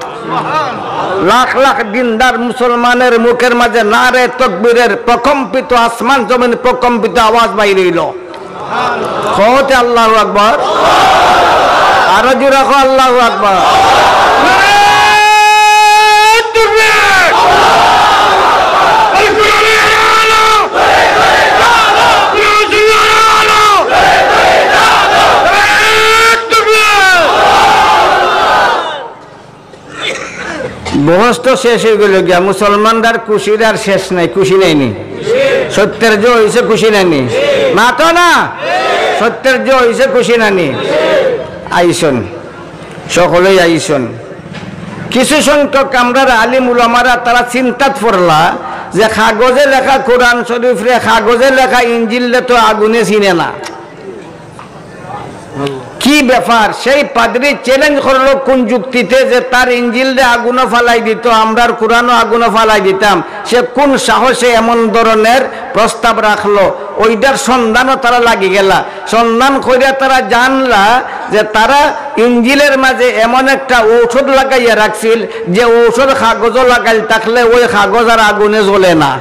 লাখ লাখ দিনদার মুসলমানের মুখের মাঝে নারে তকবীরের প্রকম্পিত, আসমান জমিন প্রকম্পিত আওয়াজ বাইর অইলো। কওতে আল্লাহু আকবার। আরো জোরে কও আল্লাহু আকবার। বহস তো শেষ অই গেল গিয়া, মুসলমানরার খুশির আর শেষ নাই, খুশি নাইনি? সত্যের জয় অইছে, খুশি নাইনি? মাতো না, সত্যের জয় অইছে, খুশি নাইনি? আইছইন, সকলেই আইছইন। কিছু সংখ্যক আমরার আলিম উলামারা তারা চিন্তাত পড়লা যে কাগজে লেখা কোরআন শরীফরে, কাগজে লেখা ইঞ্জিলরে তো আগুনে ছিনে না। কি ব্যাপার? সেই পাদ্রী চ্যালেঞ্জ করলো কোন যুক্তিতে যে তার ইঞ্জিলরে আগুনো ফালাই দিত, আমরার কোরআনও আগুনো ফালাই দিতাম? সে কোন সাহসে এমন ধরনের প্রস্তাব রাখলো? ওইটার সন্ধানও তারা লাগি গেলা। সন্ধান করিয়া তারা জানলা যে তারা ইঞ্জিলের মাঝে এমন একটা ঔষধ লাগাইয়া রাখছিল, যে ঔষধ কাগজও লাগাইল থাকলে ওই কাগজ আর আগুনে জ্বলে না।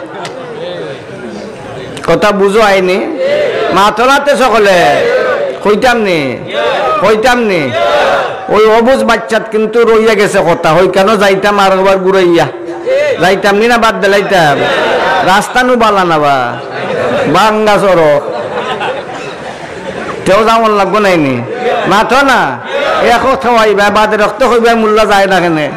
কথা বুঝো আইনি? মাতো না তে সকলে। কইতাম নি? কইতাম নি? ওই অবুঝ বাচ্চাত কিন্তু রইয়া গেছে কথা। হই কেন যাইতাম আর একবার ঘুরাইয়া। যাইতাম নি না বাদ দিলাইতাম? রাস্তা নু বালা না বা? ভাঙ্গা সড়ক। তেও যাওয়ান লাগবো নাইনি? মাতো না? এ কথা হইবা, বাদে রক্ত হইবা, মোল্লা যায় না কেনে?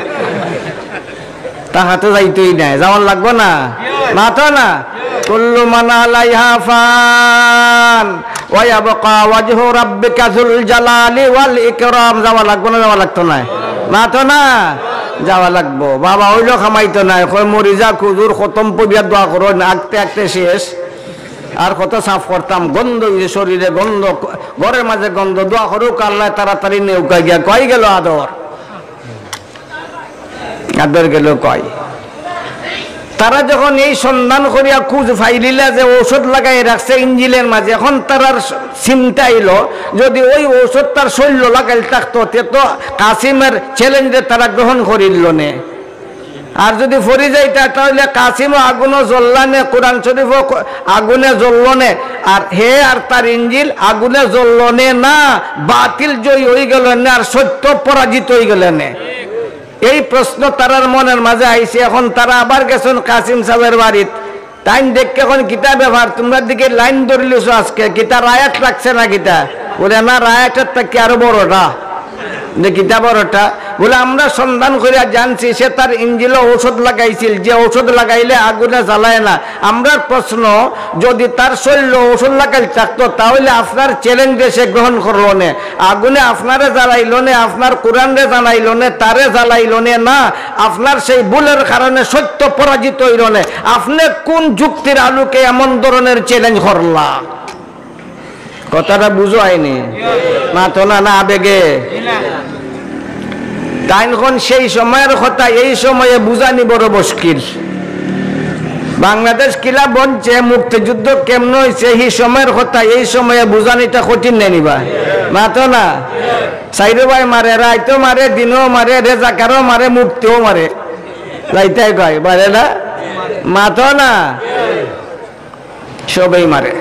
তা হাতে যাইতই নাই, যাওয়ান লাগবো না? মাতো না? কুল্লু মান আলাইহা ফান, ওয়া ইয়াবকা ওয়াজহু রাব্বিকা যুল জালালি ওয়াল ইকরাম। যাওয়া লাগবো না, যাওয়া লাগতো নায়? মাতো না? যাওয়া লাগবো। বাবা অইলো কামাইতো নায়, কয়, "মরি যা, হুজুর, খতম পড়িয়া দোয়া করো না, আগতে আগতে শেষ।" আর কত সাফ করতাম, গন্ধ অইছে শরীরে, গন্ধ, ঘরের মাঝে গন্ধ, দোয়া করুক আল্লাহ তাড়াতাড়ি নেউকা গিয়া, কই গেল আদর? আদর গেল কই? তারা যখন এই সন্ধান করিয়া খুঁজ পাইলিলা যে ঔষধ লাগাই রাখছে ইঞ্জিলের মাঝে, এখন তারার চিন্তা আইলো, যদি ওই ঔষধ তার শরীরো লাগাইল থাকতো, তে তো কাসিমের চ্যালেঞ্জে তারা গ্রহণ করিল নে। আর যদি ফরি যাইতা, তাহলে কাসিমও আগুনে জ্বললা নে, কোরআন শরীফও ক-, আগুনে জ্বললো নে, আর হে আর তার ইঞ্জিল আগুনে জ্বললো নে না, বাতিল জয়ী অই গেল নে, আর সত্য পরাজিত অই গেল নে। এই প্রশ্ন তারার মনের মাঝে আইছে। এখন তারা আবার গেছইন কাসিম সাহেবের বাড়িত। তাইন দেখকে এখন কিতা ব্যাপার, তোমরা দিকে লাইন ধরিলিছো আজকে, কিতা রায়াত লাগছে না কিতা? বলে, "না, রায়াতের থাকি আরো বড়টা।" যে কিতা বড়টা? বলে, "আমরা সন্ধান করিয়া জানছি, সে তার ইঞ্জিলো ঔষধ লাগাইছিল, যে ঔষধ লাগাইলে আগুনে জ্বালায় না।" আমরার প্রশ্ন, যদি তার শরীরো ঔষধ লাগাইল থাকতো, তাহলে আপনার চ্যালেঞ্জে সে গ্রহণ করলো নে। আগুনে আপনারে জ্বালাইলো নে, আপনার কোরআনরে জ্বালাইলো নে, তারে জ্বালাইলো নে, না, আপনার সেই ভুলের কারণে সত্য পরাজিত অইল নে। আপনি কোন যুক্তির আলোকে এমন ধরনের চ্যালেঞ্জ করলা? কথাটা বুঝো আইনি? মাতো না, না আবেগে? তাইন কইন সেই সময়ের কথা এই সময়ে বুঝানি বড় মুশকিল। বাংলাদেশ কিলা বনছে, মুক্তিযুদ্ধ কেমনে অইছে, সেই সময়ের কথা এই সময়ে বুঝানিটা কঠিন নায় নি বা? মাতো না। চাইরো ভাই মারে, রাইতো মারে, দিনো মারে, রেজাকারও মারে, মুক্তিও মারে। যাইতাই কয়, মারে না? মাতো না। সবেই মারে।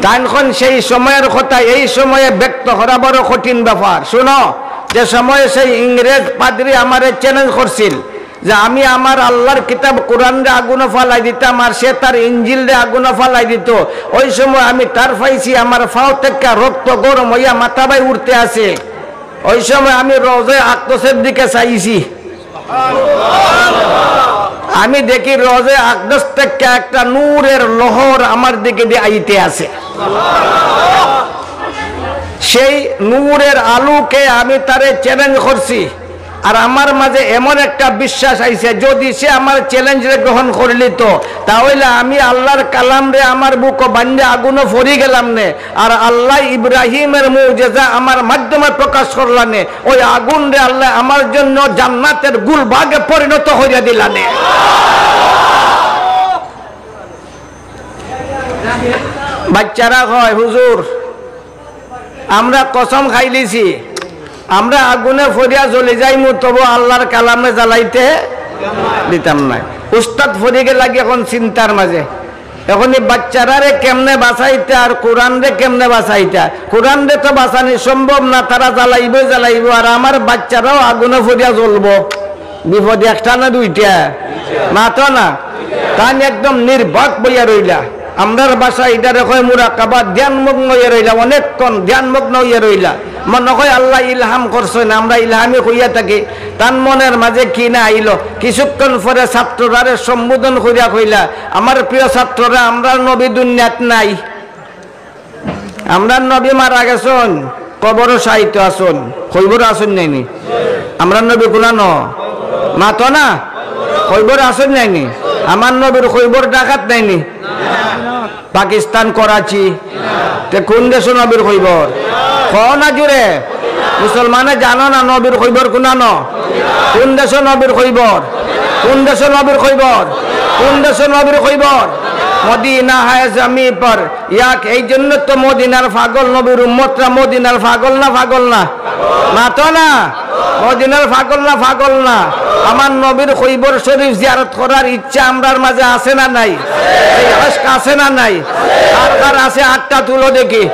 তাইন কইন সেই সময়ের কথা এই সময়ে ব্যক্ত করা বড় কঠিন ব্যাপার। শুনো, যে সময়ে সেই ইংরেজ পাদ্রী আমারে চ্যালেঞ্জ করছিল যে আমি আমার আল্লাহর কিতাব কোরআনরে আগুনে ফালাই দিতাম আর সে তার ইঞ্জিলরে আগুনে ফালাই দিত, ওই সময় আমি টের পাইছি আমার পাও থাকি রক্ত গরম অইয়া মাথা বায় উঠতে আছে। ওই সময় আমি রওজায়ে আকদসের দিকে চাইছি। আমি দেখি রওজে আকদস থাকি একটা নূরের লহর আমার দিকে দি আইতে আছে। সেই নূরের আলোকে আমি তারে চ্যালেঞ্জ করছি। আর আমার মাঝে এমন একটা বিশ্বাস আইছে, যদি সে আমার চ্যালেঞ্জরে গ্রহণ করিলিতো, তা অইলে আমি আল্লাহর কালামরে আমার বুকো বান্ধিয়া আগুনো পড়ি গেলাম নে। আর আল্লাহ ইব্রাহিমের মুজেজা আমার মাধ্যমে প্রকাশ করলা নে। ওই আগুনরে আল্লাহ আমার জন্য জান্নাতের গুলবাগে পরিণত করিয়া দিলা নে। বাচ্চারা কয়, "হুজুর, আমরা কসম খাইলিছি, আমরা আগুনে পড়িয়া জ্বলি যাইমু, তবু আল্লাহর কালামে জ্বালাইতে দিতাম না।" উস্তাদ পড়ি গেলা গি এখন চিন্তার মাঝে। এখন ই বাচ্চারারে কেমনে বাঁচাইতা আর কোরআনরে কেমনে বাঁচাইতা? কোরআনরে তো বাঁচানি সম্ভব না, তারা জ্বালাইবো, জ্বালাইবো, আর আমার বাচ্চারাও আগুনে পড়িয়া জ্বলবো। বিপদ একটা না দুইটা? মাতো না। তান একদম নির্বাক বইয়া রইলা। আমরার ভাষা ইটারে কয় মুরাকাবা, ধ্যানমগ্ন হইয়া রইলা, অনেকক্ষণ ধ্যানমগ্ন হইয়া রইলা। মনে হয় আল্লাহ ইলহাম করছইন, আমরা ইলহামই কইয়া থাকি। তান মনের মাঝে কি না আইলো, কিছুক্ষণ পরে ছাত্ররারে সম্বোধন করিয়া কইলা, "আমার প্রিয় ছাত্ররা, আমরার নবী দুনিয়াত নাই।" আমরার নবী মারা গেছইন, কবরো শায়িত আছইন, কইবরো আছইন নাইনি? আমরার নবী কুনানো? মাতো না? কইবরো আছইন নাইনি? আমার নবীর কইবর ঢাকাত নাইনি? পাকিস্তান, করাচি। তে কুন দেশো নবীর কইবর? কও না জুরে। মুসলমানে জানো না নবীর কইবর কুনানো? কুন দেশো নবীর কইবর? কুন দেশো নবীর কইবর? কুন দেশো নবীর কইবর? মদিনা হায় জমি পর। ইয়াক, এই জন্য তো মদিনার পাগল, নবীর উম্মতরা মদিনার পাগল না, পাগল না? মাতো না? মদিনার পাগল না, পাগল না? আমার নবীর কইবর শরীফ জিয়ারত করার ইচ্ছা আমরার মাঝে আছে না নাই? এই ইশক আছে না নাই? কার কার আছে আতটা তুলো দেখি।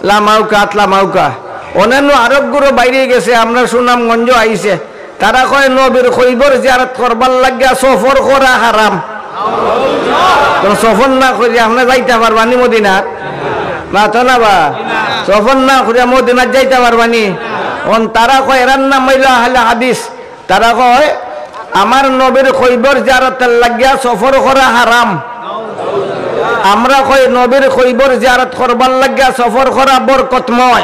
লামাউকা, আত লামাউকা। অন্যান্য আরব গুরু বাইরে গেছে, আমরা সুনামগঞ্জ আইছে। তারা কয় নবীর কইবর জিয়ারত করবার লাগিয়া সফর করা হারাম। তো সফর না করি আপনে যাইতা পারবানি মদিনাত? মাতো না বা? সফর না করিয়া মদিনাত যাইতা পারবানি? অন তারা কয় এরার নাম অইলো আহলে হাদিস। তারা কয় আমার নবীর কইবর জিয়ারতর লাগিয়া সফর করা হারাম। আমরা কই নবীর কইবর জিয়ারত করবার লাগিয়া সফর করা বরকতময়।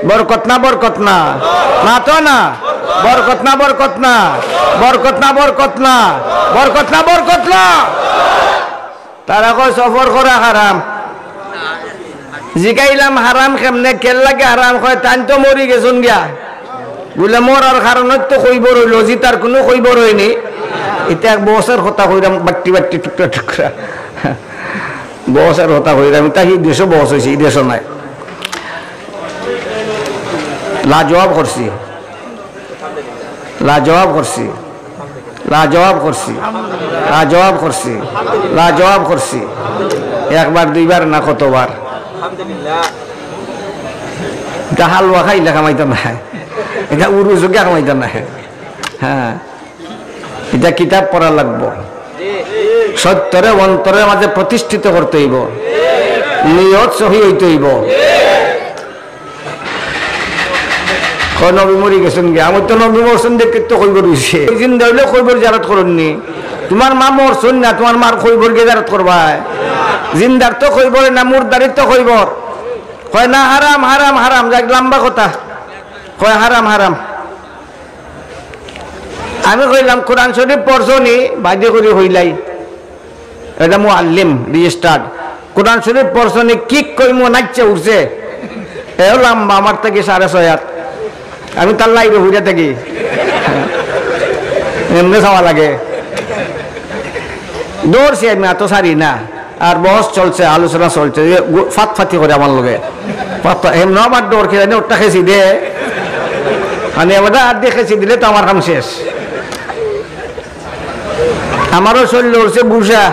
বরকত না, বরকত না? মাতো না? বরকত না, বরকত না? বরকত না, বরকত না? বরকত না, বরকত না? তারা কয় সফর করা হারাম। জিকাইলাম হারাম কেমনে, কের লাগি হারাম? কয় তাইন তো মরি গেছইন গিয়া। বুলে মরার কারণে তো কইবর অইলো, জিতার কুনু কইবর অয়নি। ইতা এক বছর কথা কইরাম, বাট্টি বাট্টি, টুকরা টুকরা। বছর কথা কইরাম, ইতা হি দেশো বস অইছে, ই দেশো নাই। লাজবাব করছি, লাজবাব করছি, লাজবাব করছি, লাজবাব করছি, লাজবাব করছি। একবার দুইবার না কতবার? ইতা হালুয়া খাইলে কামাইতা নায়, ইতা উরু চুকিয়া কামাইতা নায়। হ্যাঁ, ইতা কিতাব পড়া লাগবো। সত্যরে অন্তরের মাঝে প্রতিষ্ঠিত করতে অইবো, নিয়ত সহি অইতে অইবো। কয় নবী মরি গেছইন গিয়া। আমি তো নবী মরছইন দেখি তো কইবর অইছে। জিন্দা অইলে কইবর জিয়ারত করইন নি? তুমার মা মরছইন না, তুমার মার কইবর গিয়া জিয়ারত করবায়? জিন্দার তো কইবর না, মুর্দারই তো কইবর। কয় না, হারাম, হারাম, হারাম। যাক, লম্বা কথা। কয় হারাম, হারাম। আমি কইলাম, "কোরআন শরীফ পড়ছো নি?" বাদে করি কইলাই। এটা মুআল্লিম, রেজিস্টার্ড। "কোরআন শরীফ পড়ছো নি?" কি কইমু, নাচছে উঠছে। এও লম্বা, আমার থাকি সাড়ে ছয় হাত। আমি তার লাইভে ঘুরে থাকি। এমনি চাওয়া লাগে। দৌড়ছি আমি, এত সারি না। আর বহস চলছে, আলোচনা চলছে, যে গু-, ফাতফাতি করে আমার লগে। ফাতফা-, এমন আবার ডর খেয়ে জানি ওটা খেয়েছি দে। মানে, ওটা আর দিয়ে খেয়েছি দিলে তো আমার কাম শেষ। আমারও শরীর লড়ছে গুসা।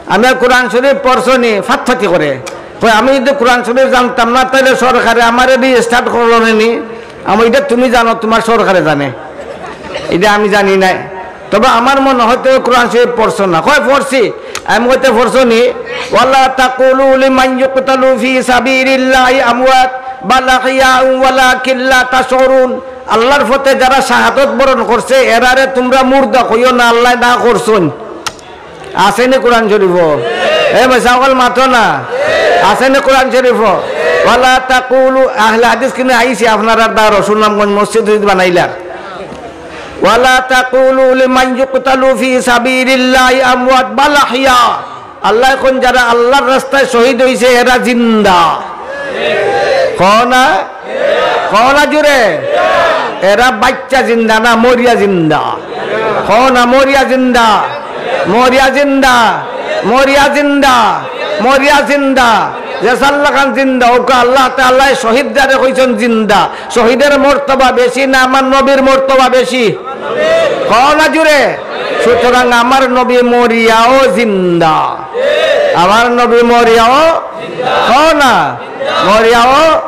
আমি আর কোরআন শরীফ পড়ছো নি, ফাতফাতি করে। কই, "আমি যদি কোরআন শরীফ জানতাম না, তাহলে সরকারে আমারে রেজিস্টার্ড করলো না নি?" আমি, "এটা তুমি জানো, তোমার সরকারে জানে, এটা আমি জানি নাই।" তবে আমার মনে হয় তুমি কোরআন শরীফ পড়ছো না। কয়, "পড়ছি।" আমি কইতে, "পড়ছো নি?" "ওয়ালা তাকুলু লিমান ইউকতালু ফি সাবিলিল্লাহি আমওয়াত, বাল আহইয়াউ ওয়ালাকিন লা তাশউরুন।" আল্লাহর পথে যারা শাহাদত বরণ করছে, এরারে তুমরা মুর্দা কইও না, আল্লায় না করছইন। আছে নি কোরআন শরীফো? এ ভাই, সকল মাতো না। আছে নি কোরআন শরীফো? ওয়ালা তাকুলু, আহলে হাদিস কিনে আইছি আপনারার দ্বারো, সুনামগঞ্জ মসজিদ যদি বানাইলা। ওয়ালা তাকুলু লিমান ইউকতালু ফি সাবিলিল্লাহি আমওয়াত বাল আহইয়া। আল্লায় কইন, যারা আল্লাহর রাস্তায় শহীদ অইছে, এরা জিন্দা। কও না? কও না জুরে? এরা বাইচ্চা জিন্দা না, মরিয়া জিন্দা। কও না, মরিয়া জিন্দা, মরিয়া জিন্দা, মরিয়া জিন্দা, মরিয়া জিন্দা। যে সাল্লাখান জিন্দা, ওকে আল্লাহ তাআলায় শহীদরে কইছইন জিন্দা। শহীদের মর্তবা বেশি না আমার নবীর মর্তবা বেশি? কও না জুরে। সুতরাং আমার নবী মরিয়াও জিন্দা। আমার নবী মরিয়াও, কও না, মরিয়াও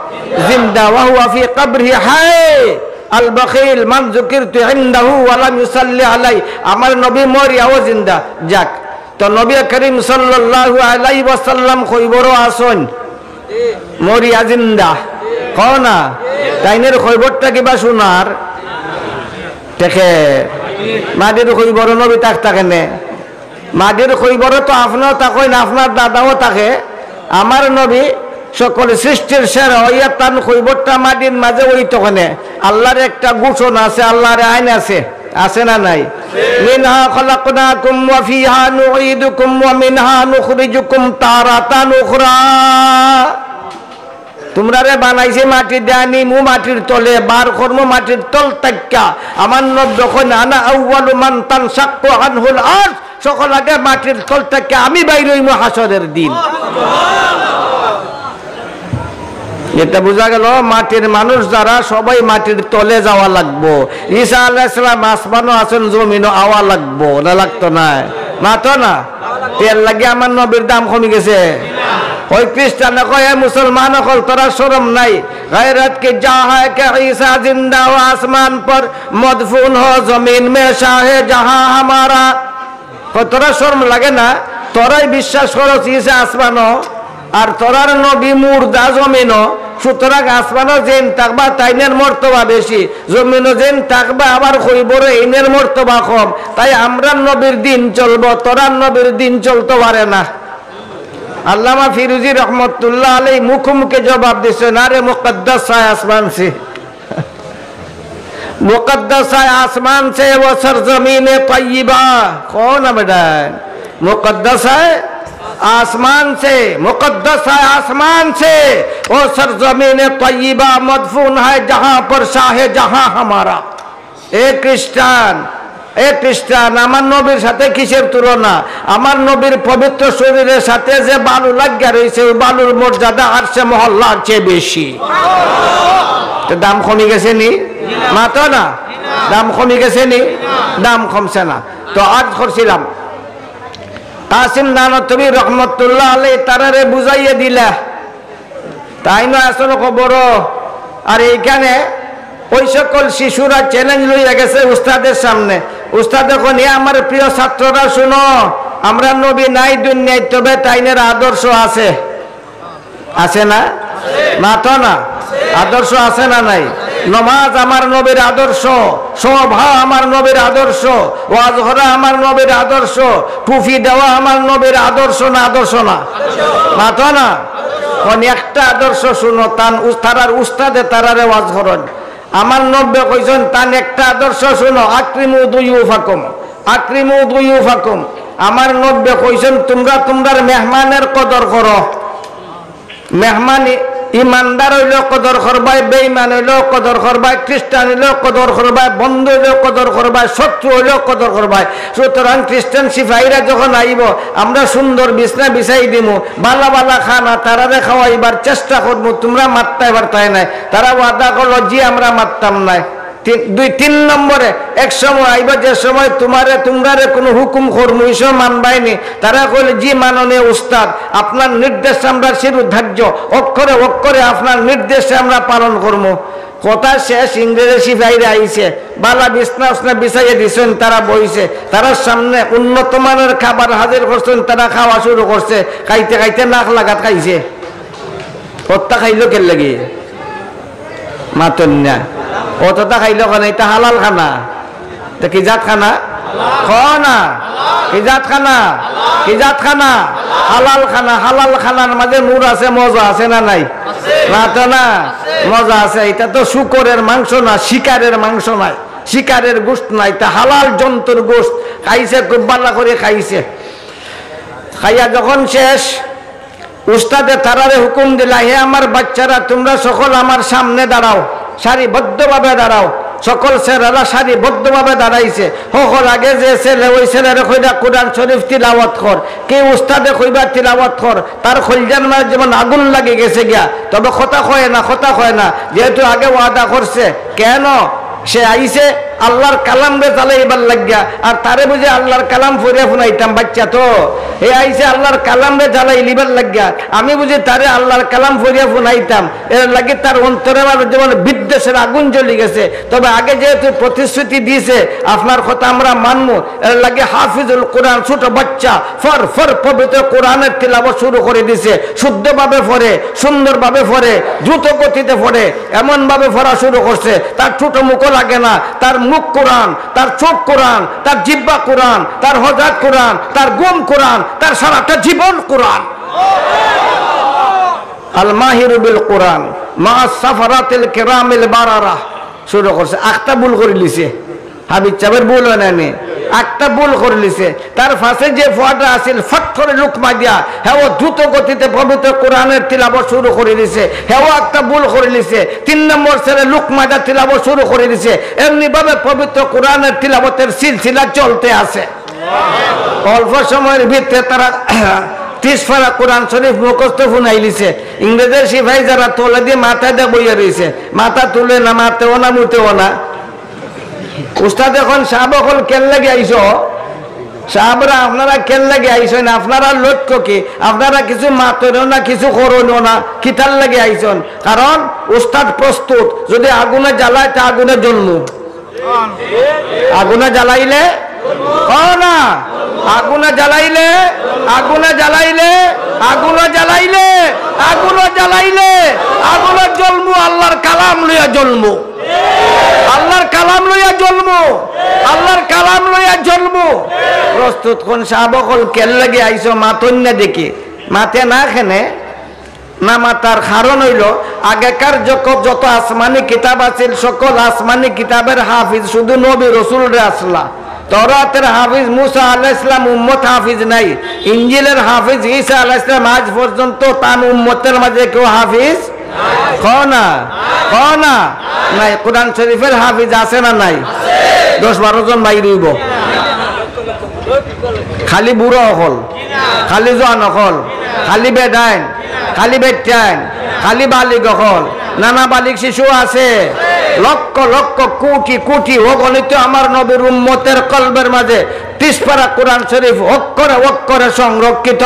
জিন্দা। ওয়া হুয়া ফি কবরিহি হাই আল বখিল মান যুকিরতু ইনদাহু ওয়া লাম ইউসাল্লি আলাই। আমার নবী মরিয়াও জিন্দা। যাক, তো নবী করিম সাল্লাল্লাহু আলাইহি ওয়াসাল্লাম কইবরো আছইন, মরিয়া জিন্দা। কও না, তাইনের কইবরটা কিবা সোনার? দেখে, মাটির কইবরো নবী থাকতা কেনে? মাটির কইবরো তো আপনেও থাকইন, আপনার দাদাও থাকে। আমার নবী সকল সৃষ্টির সেরা অইয়া তান কইবরটা মাটির মাঝে অইতো কেনে? আল্লাহর একটা ঘোষণা আছে, আল্লাহর আইন আছে, আছে না নাই? মিনহা খালাকনাকুম ওয়া ফিহা নুঈদুকুম ওয়া মিনহা নুখরিজুকুম তারাতান উখরা। তুমরারে বানাইছি মাটি দিয়া, নিমু মাটির তলে, বার করমু মাটির তল থাকিয়া। আমার নবী কইন, "আনা আউয়ালু মান তানশাক্কু আনহুল আরদ", সকল আগে মাটির তল থাকিয়া আমি বাইর অইমু হাশরের দিন। এটা বুঝা গেল, মাটির মানুষ যারা, সবাই মাটির তলে যাওয়া লাগবো। ঈসা আলাইহিস সালাম আসমানো আছইন, জমিনো আওয়া লাগবো, না লাগতো না? মাতো না? এর লাগি আমার নবীর দাম কমি গেছে। ওই খ্রিস্টানে কয়, "এ মুসলমান অকল, তোরা শরম নাই? গায়রত কি যা হ্যায় কে ঈসা জিন্দা ও আসমান পর মদফুন হো জমিন মে শাহে জাহাঁ হামারা।" কয়, "তোরা শরম লাগে না? তোরাই বিশ্বাস করস ঈসা আসমানো, আর তোরার নবী মুর্দা জমিনো, সুতরাং আসমানো যেইন থাকবা তাইনের মর্তবা বেশি, জমিনো যেইন থাকবা আবার কইবরো এইনের মর্তবা কম, তাই আমরার নবীর দিন চলবো, তোরার নবীর দিন চলতো পারে না।" আল্লামা ফিরুজি রহমতুল্লাহ আলাই মুখে মুখে জবাব দিছে, "না রে, মুকদ্দাস হ্যায় আসমান সে।" মুকদ্দাস হ্যায় আসমান সে ও সরজমিনে তৈয়বা। কও না বেটা? মুকদ্দাস হ্যায় আসমান সে, মুকদ্দাস হ্যায় আসমান সে ও সরজমিনে তৈয়বা, মদফুন হ্যায় জাহাঁ পর শাহে জাহাঁ হামারা। এ খ্রিস্টান, এ খ্রিস্টান, আমার নবীর সাথে কিসের তুলনা? আমার নবীর পবিত্র শরীরের সাথে যে বালু লাগিয়া রইছে, ওই বালুর মর্যাদা আরশে মহল্লার চেয়ে বেশি। তো দাম কমি গেছে নি? মাতো না? দাম কমি গেছে নি? দাম কমছে না। তো আজ করছিলাম, কাসিম নানতবী রহমতুল্লাহ আলাই তারারে বুঝাইয়া দিলা, তাইনও আছইন কবরো। আর এইখানে ওই সকল শিশুরা চ্যালেঞ্জ লইয়া গেছে উস্তাদের সামনে। উস্তাদে কইন, "এ আমার প্রিয় ছাত্ররা, শুনো, আমরার নবী নাই দুনিয়াত, তবে তাইনের আদর্শ আছে।" আছে না? মাতো না? আদর্শ আছে না নাই? নমাজ আমার নবীর আদর্শ, সভা আমার নবীর আদর্শ, ওয়াজ করা আমার নবীর আদর্শ, টুপি দেওয়া আমার নবীর আদর্শ না, আদর্শ না? মাতো না? অখন একটা আদর্শ শুনো, তান উস-, তারার উস্তাদে তারারে ওয়াজ করইন। আমার নবীয়ে কইছইন, তান একটা আদর্শ শুনো, "আকরিমু দুয়ুফাকুম, আকরিমু দুয়ুফাকুম।" আমার নবীয়ে কইছইন, "তুমরা তুমরার মেহমানের কদর করো।" মেহমান ই-, ইমানদার অইলেও কদর করবায়, বেইমান অইলেও কদর করবায়, খ্রিস্টান অইলেও কদর করবায়, বন্ধু অইলেও কদর করবায়, শত্রু অইলেও কদর করবায়। সুতরাং খ্রিস্টান সিপাহীরা যখন আইবো, আমরা সুন্দর বিছনা বিছাই দিমু, বালা বালা খানা তারারে খাওয়াইবার চেষ্টা করমু, তুমরা মাততায় পারতায় নায়। তারা ওয়াদা করলো, "জি, আমরা মাততাম নায়।" তিন, দুই, তিন নম্বরে, এক সময় আইবা যে সময় তুমারে, তুমরারে কুনু হুকুম করমু, ই সময় মানবায়নি। তারা কইলে, "জি মাননীয় উস্তাদ, আপনার নির্দেশ আমরা শিরোধার্য, অক্ষরে অক্ষরে আপনার নির্দেশে আমরা পালন করমু।" কথা শেষ, ইংরেজি সিপাহীরা আইছে, বালা বিছনা উছনা বিছাইয়া দিছইন, তারা বইছে। তারার সামনে উন্নত মানের খাবার হাজির করছইন, তারা খাওয়া শুরু করছে, খাইতে খাইতে নাক লাগাত খাইছে। হত্যা খাইলো কের লাগি? মাতইন না। অতটা খাইলো কেনে? ইটা হালাল খানা। তে কি জাত খানা? কও না। কি জাত খানা? কি জাত খানা? হালাল খানা। হালাল খানার মাঝে নূর আছে, মজা আছে না নাই? না তো না, মজা আছে। ইটা তো শুকরের মাংস না, শিকারের মাংস নায়, শিকারের গোশত নায়, ইটা হালাল জন্তুর গোশত। খাইছে, খুব ভালা করি খাইছে। খাইয়া যখন শেষ, উস্তাদে তারারে হুকুম দিলা, "হে আমার বাচ্চারা, তুমরা সকল আমার সামনে দাঁড়াও, সারিবদ্ধভাবে দাঁড়াও।" সকল ছেলেরা সারিবদ্ধভাবে দাঁড়াইছে। হকল আগে যে ছেলে, ওই ছেলেরে কইরা কোরআন শরীফ তিলাওয়াত কর। কি উস্তাদে কইবা তিলাওয়াত কর, তার কইলজার মাঝে যেমন আগুন লাগি গেছে গিয়া, তবে কথা কয় না, কথা কয় না, যেহেতু আগে ওয়াদা করছে। কেন? সে আইছে আল্লাহর কালামরে জ্বালাইবার লাগিয়া, আর তারে বুঝি আল্লাহর কালাম পড়িয়া হুনাইতাম, বাচ্চা তো। হে আইছে আল্লাহর কালামরে জ্বালাইলিবার লাগিয়া, আমি বুঝি তারে আল্লাহর কালাম পড়িয়া হুনাইতাম। এর লাগি তার অন্তরে আমার যেমন বিদ্বেষের আগুন জ্বলি গেছে। তবে আগে যেহেতু প্রতিশ্রুতি দিছে, আপনার কথা আমরা মানমু। এর লাগি হাফিজুল কোরআন ছোট বাচ্চা ফর ফর পবিত্র কোরআনের তিলাওয়াত শুরু করি দিছে, শুদ্ধভাবে পড়ে, সুন্দরভাবে পড়ে, দ্রুত গতিতে পড়ে। এমনভাবে পড়া শুরু করছে, তার ঠুটো মুখও লাগে না, তার মুখ কোরআন, তার চোখ কোরআন, তার জিহ্বা কোরআন, তার হজাত কোরআন, তার ঘুম কোরআন, তার সারাটা জীবন কোরআন। আল মাহিরু বিল কোরআন মা সাফারাতিল কিরামিল বারারা। শুরু করছে, আখতা ভুল করিলিছে। হাফিজ সাহেবের ভুল অয় না নি? আখতা ভুল করিলিছে। তার পাশে যে ফুয়াটা আছিল, ফট করে লুকমা দিয়া, হেও দ্রুত গতিতে পবিত্র কোরআনের তিলাওয়াত শুরু করি দিছে। হেও আখতা ভুল করিলিছে। তিন নম্বর ছেলে লুকমা দিয়া তিলাওয়াত শুরু করি দিছে। এমনিভাবে পবিত্র কোরআনের তিলাওয়াতের সিলসিলা চলতে আছে। অল্প সময়ের ভিতরে তারা ত্রিশ পারা কোরআন শরীফ মুখস্থ হুনাইলিছে। ইংরেজের সিপাহী যারা তলেদি মাথা দিয়া বইয়া রইছে, মাথা তুলে না, মাতেও না, মুতেও না। উস্তাদ এখন, "সাব অকল কেন লাগি আইছো? সাবরা, আপনারা কেন লাগি আইছইন? আপনারা লক্ষ্য কি? আপনারা কিছু মাতইনও না, কিছু করইনও না, কিতার লাগি আইছইন?" কারণ উস্তাদ প্রস্তুত, যদি আগুনে জ্বালায়, তা আগুনে জ্বলমু। আগুনে জ্বালাইলে, কও না, আগুনে জ্বালাইলে, আগুনে জ্বালাইলে, আগুনে জ্বালাইলে, আগুনে জ্বালাইলে, আগুনে জ্বলমু, আল্লাহর কালাম লইয়া জ্বলমু। আল্লাহর কালাম লইয়া জ্বলমু, আল্লাহর কালাম লইয়া জ্বলমু। প্রস্তুত কোন সাব অকল কেন লাগি আইছো, মাতইন না দেখি, মাতে না কেনে? না মাতার কারণ অইলো, আগেকার যত, যত আসমানি কিতাব আছিল, সকল আসমানি কিতাবের হাফিজ শুধু নবী রসুলরে আছলা। তওরাতের হাফিজ মুসা আলাইহিস সালাম উম্মত হাফিজ নাই, ইঞ্জিলের হাফিজ ঈসা আলাইহিস সালাম আজ পর্যন্ত তান উম্মতের মাঝে কেউ হাফিজ? কও না, কও না। নাই, কোরআন শরীফের হাফিজ আছে না নাই? দশ বারো জন বাইর অইবো। খালি বুড়া অকল, খালি জোয়ান অকল, খালি বেডাইন, খালি বেটাইন, খালি বালিগ অকল, নানা বালিগ শিশু আছে। লক্ষ লক্ষ কোটি কোটি অগণিত আমার নবীর উম্মতের কলবের মাঝে ত্রিশ পারা কোরআন শরীফ অক্ষরে অক্ষরে সংরক্ষিত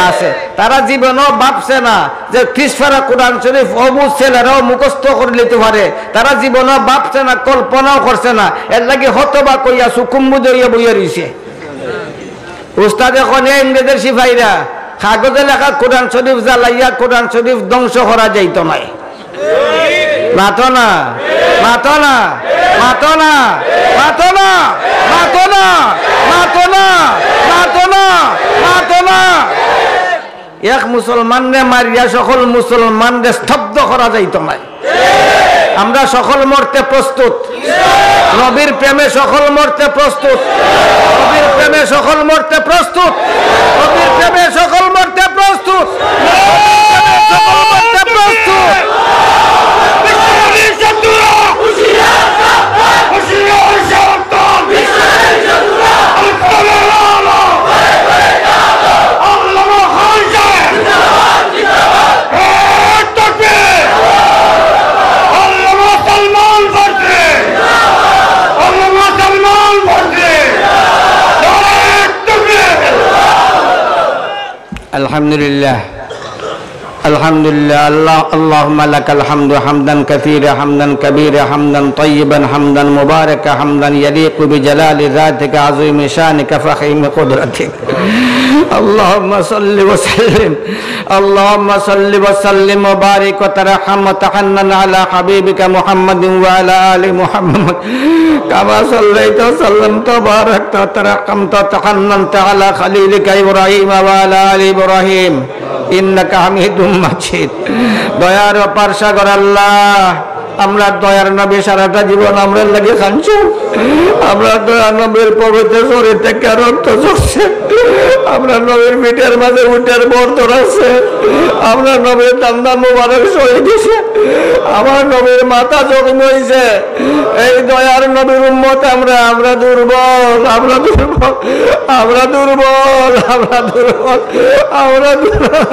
আছে। তারা জীবনও ভাবছে না যে ত্রিশ পারা কোরআন শরীফ অবুঝ ছেলেরাও মুখস্থ করিলিতে পারে। তারা জীবনও ভাবছে না, কল্পনাও করছে না। এর লাগি হতবাক অইয়া সুকুম্বুদ অইয়া বইয়া রইছে। উস্তাদে কইন, ইংরেজের সিপাহীরা, কাগজে লেখা কোরআন শরীফ জ্বালাইয়া কোরআন শরীফ ধ্বংস করা যাইতো নায়। মাতো না, মাতো না, মাতো না, মাতো না, মাতো না, মাতো না, মাতো না, মাতো না। এক মুসলমানরে মারিয়া সকল মুসলমানরে স্তব্ধ করা যাইতো নায়। আমরা সকল মরতে প্রস্তুত। নবীর প্রেমে সকল মরতে প্রস্তুত। নবীর প্রেমে সকল মরতে প্রস্তুত। নবীর প্রেমে সকল মরতে প্রস্তুত। নবীর প্রেমে সকল মরতে প্রস্তুত। আল্লামা খান সাহেব। নারায়ে তাকবীর। আল্লামা সালমান ফার্সি। আল্লামা সালমান ফার্সি। নারায়ে তাকবীর। الحمد لله. الحمد لله. الله، اللهم لك الحمد حمدا كثيرا حمدا كبيرا حمدا طيبا حمدا مباركا حمدا يليق بجلال ذاتك عظيم شانك فخيم قدرتك. اللهم صل وسلم، اللهم صل وسلم وبارك وترحم وتحنن على حبيبك محمد وعلى آل محمد، كما صليت وسلمت وباركت وترحمت وتحننت على خليلك إبراهيم وعلى آل إبراهيم إنك حميد مجيد. দয়ার অপার সাগর আল্লাহ, আমরার দয়ার নবী সারাটা জীবন আমরার লাগি কানছইন। আমরার দয়ার নবীর পবিত্র শরীর থাকি রক্ত ঝরছে। আমরার নবীর পিঠের মাঝে উটের বর্তন আছে। আমরার নবীর দান্দান মুবারক শহীদ অইছে। আমার নবীর মাথা জখম অইছে। এই দয়ার নবীর উম্মত আমরা, আমরা দুর্বল, আমরা দুর্বল, আমরা দুর্বল, আমরা দুর্বল, আমরা দুর্বল।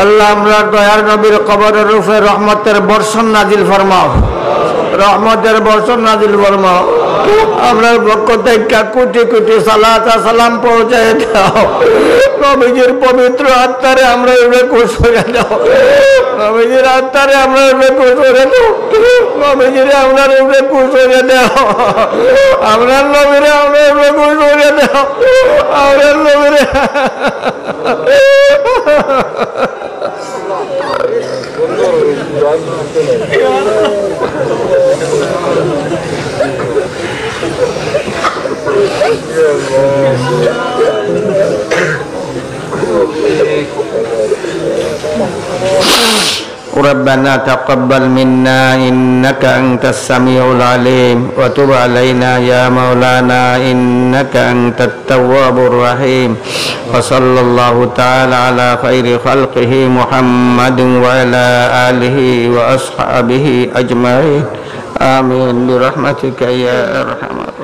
আল্লাহ, আমরার দয়ার নবীর কবরর উপরে রহমতের বর্ষণ নাজিল ফরমাও, রহমতের বর্ষণ নাজিল ফরমাও। আমরার পক্ষ থাকি কোটি কোটি সালাত আর সালাম পৌঁছাই দাও। নবীজির পবিত্র আত্মারে আমরার উপরে খুশ করি দাও। নবীজির আত্মারে আমরার উপরে খুশ করি দাও। নবীজিরে আমরার উপরে খুশ করি দাও। আমরার নবীরে আমরার উপরে খুশ করি দাও। আমরার নবীরে ربنا تقبل منا إنك أنت السميع العليم وتب علينا يا مولانا إنك أنت التواب الرحيم. وصلى الله تعالى على خير خلقه محمد وعلى آله وأصحابه أجمعين. آمين برحمتك يا أرحم الراحمين.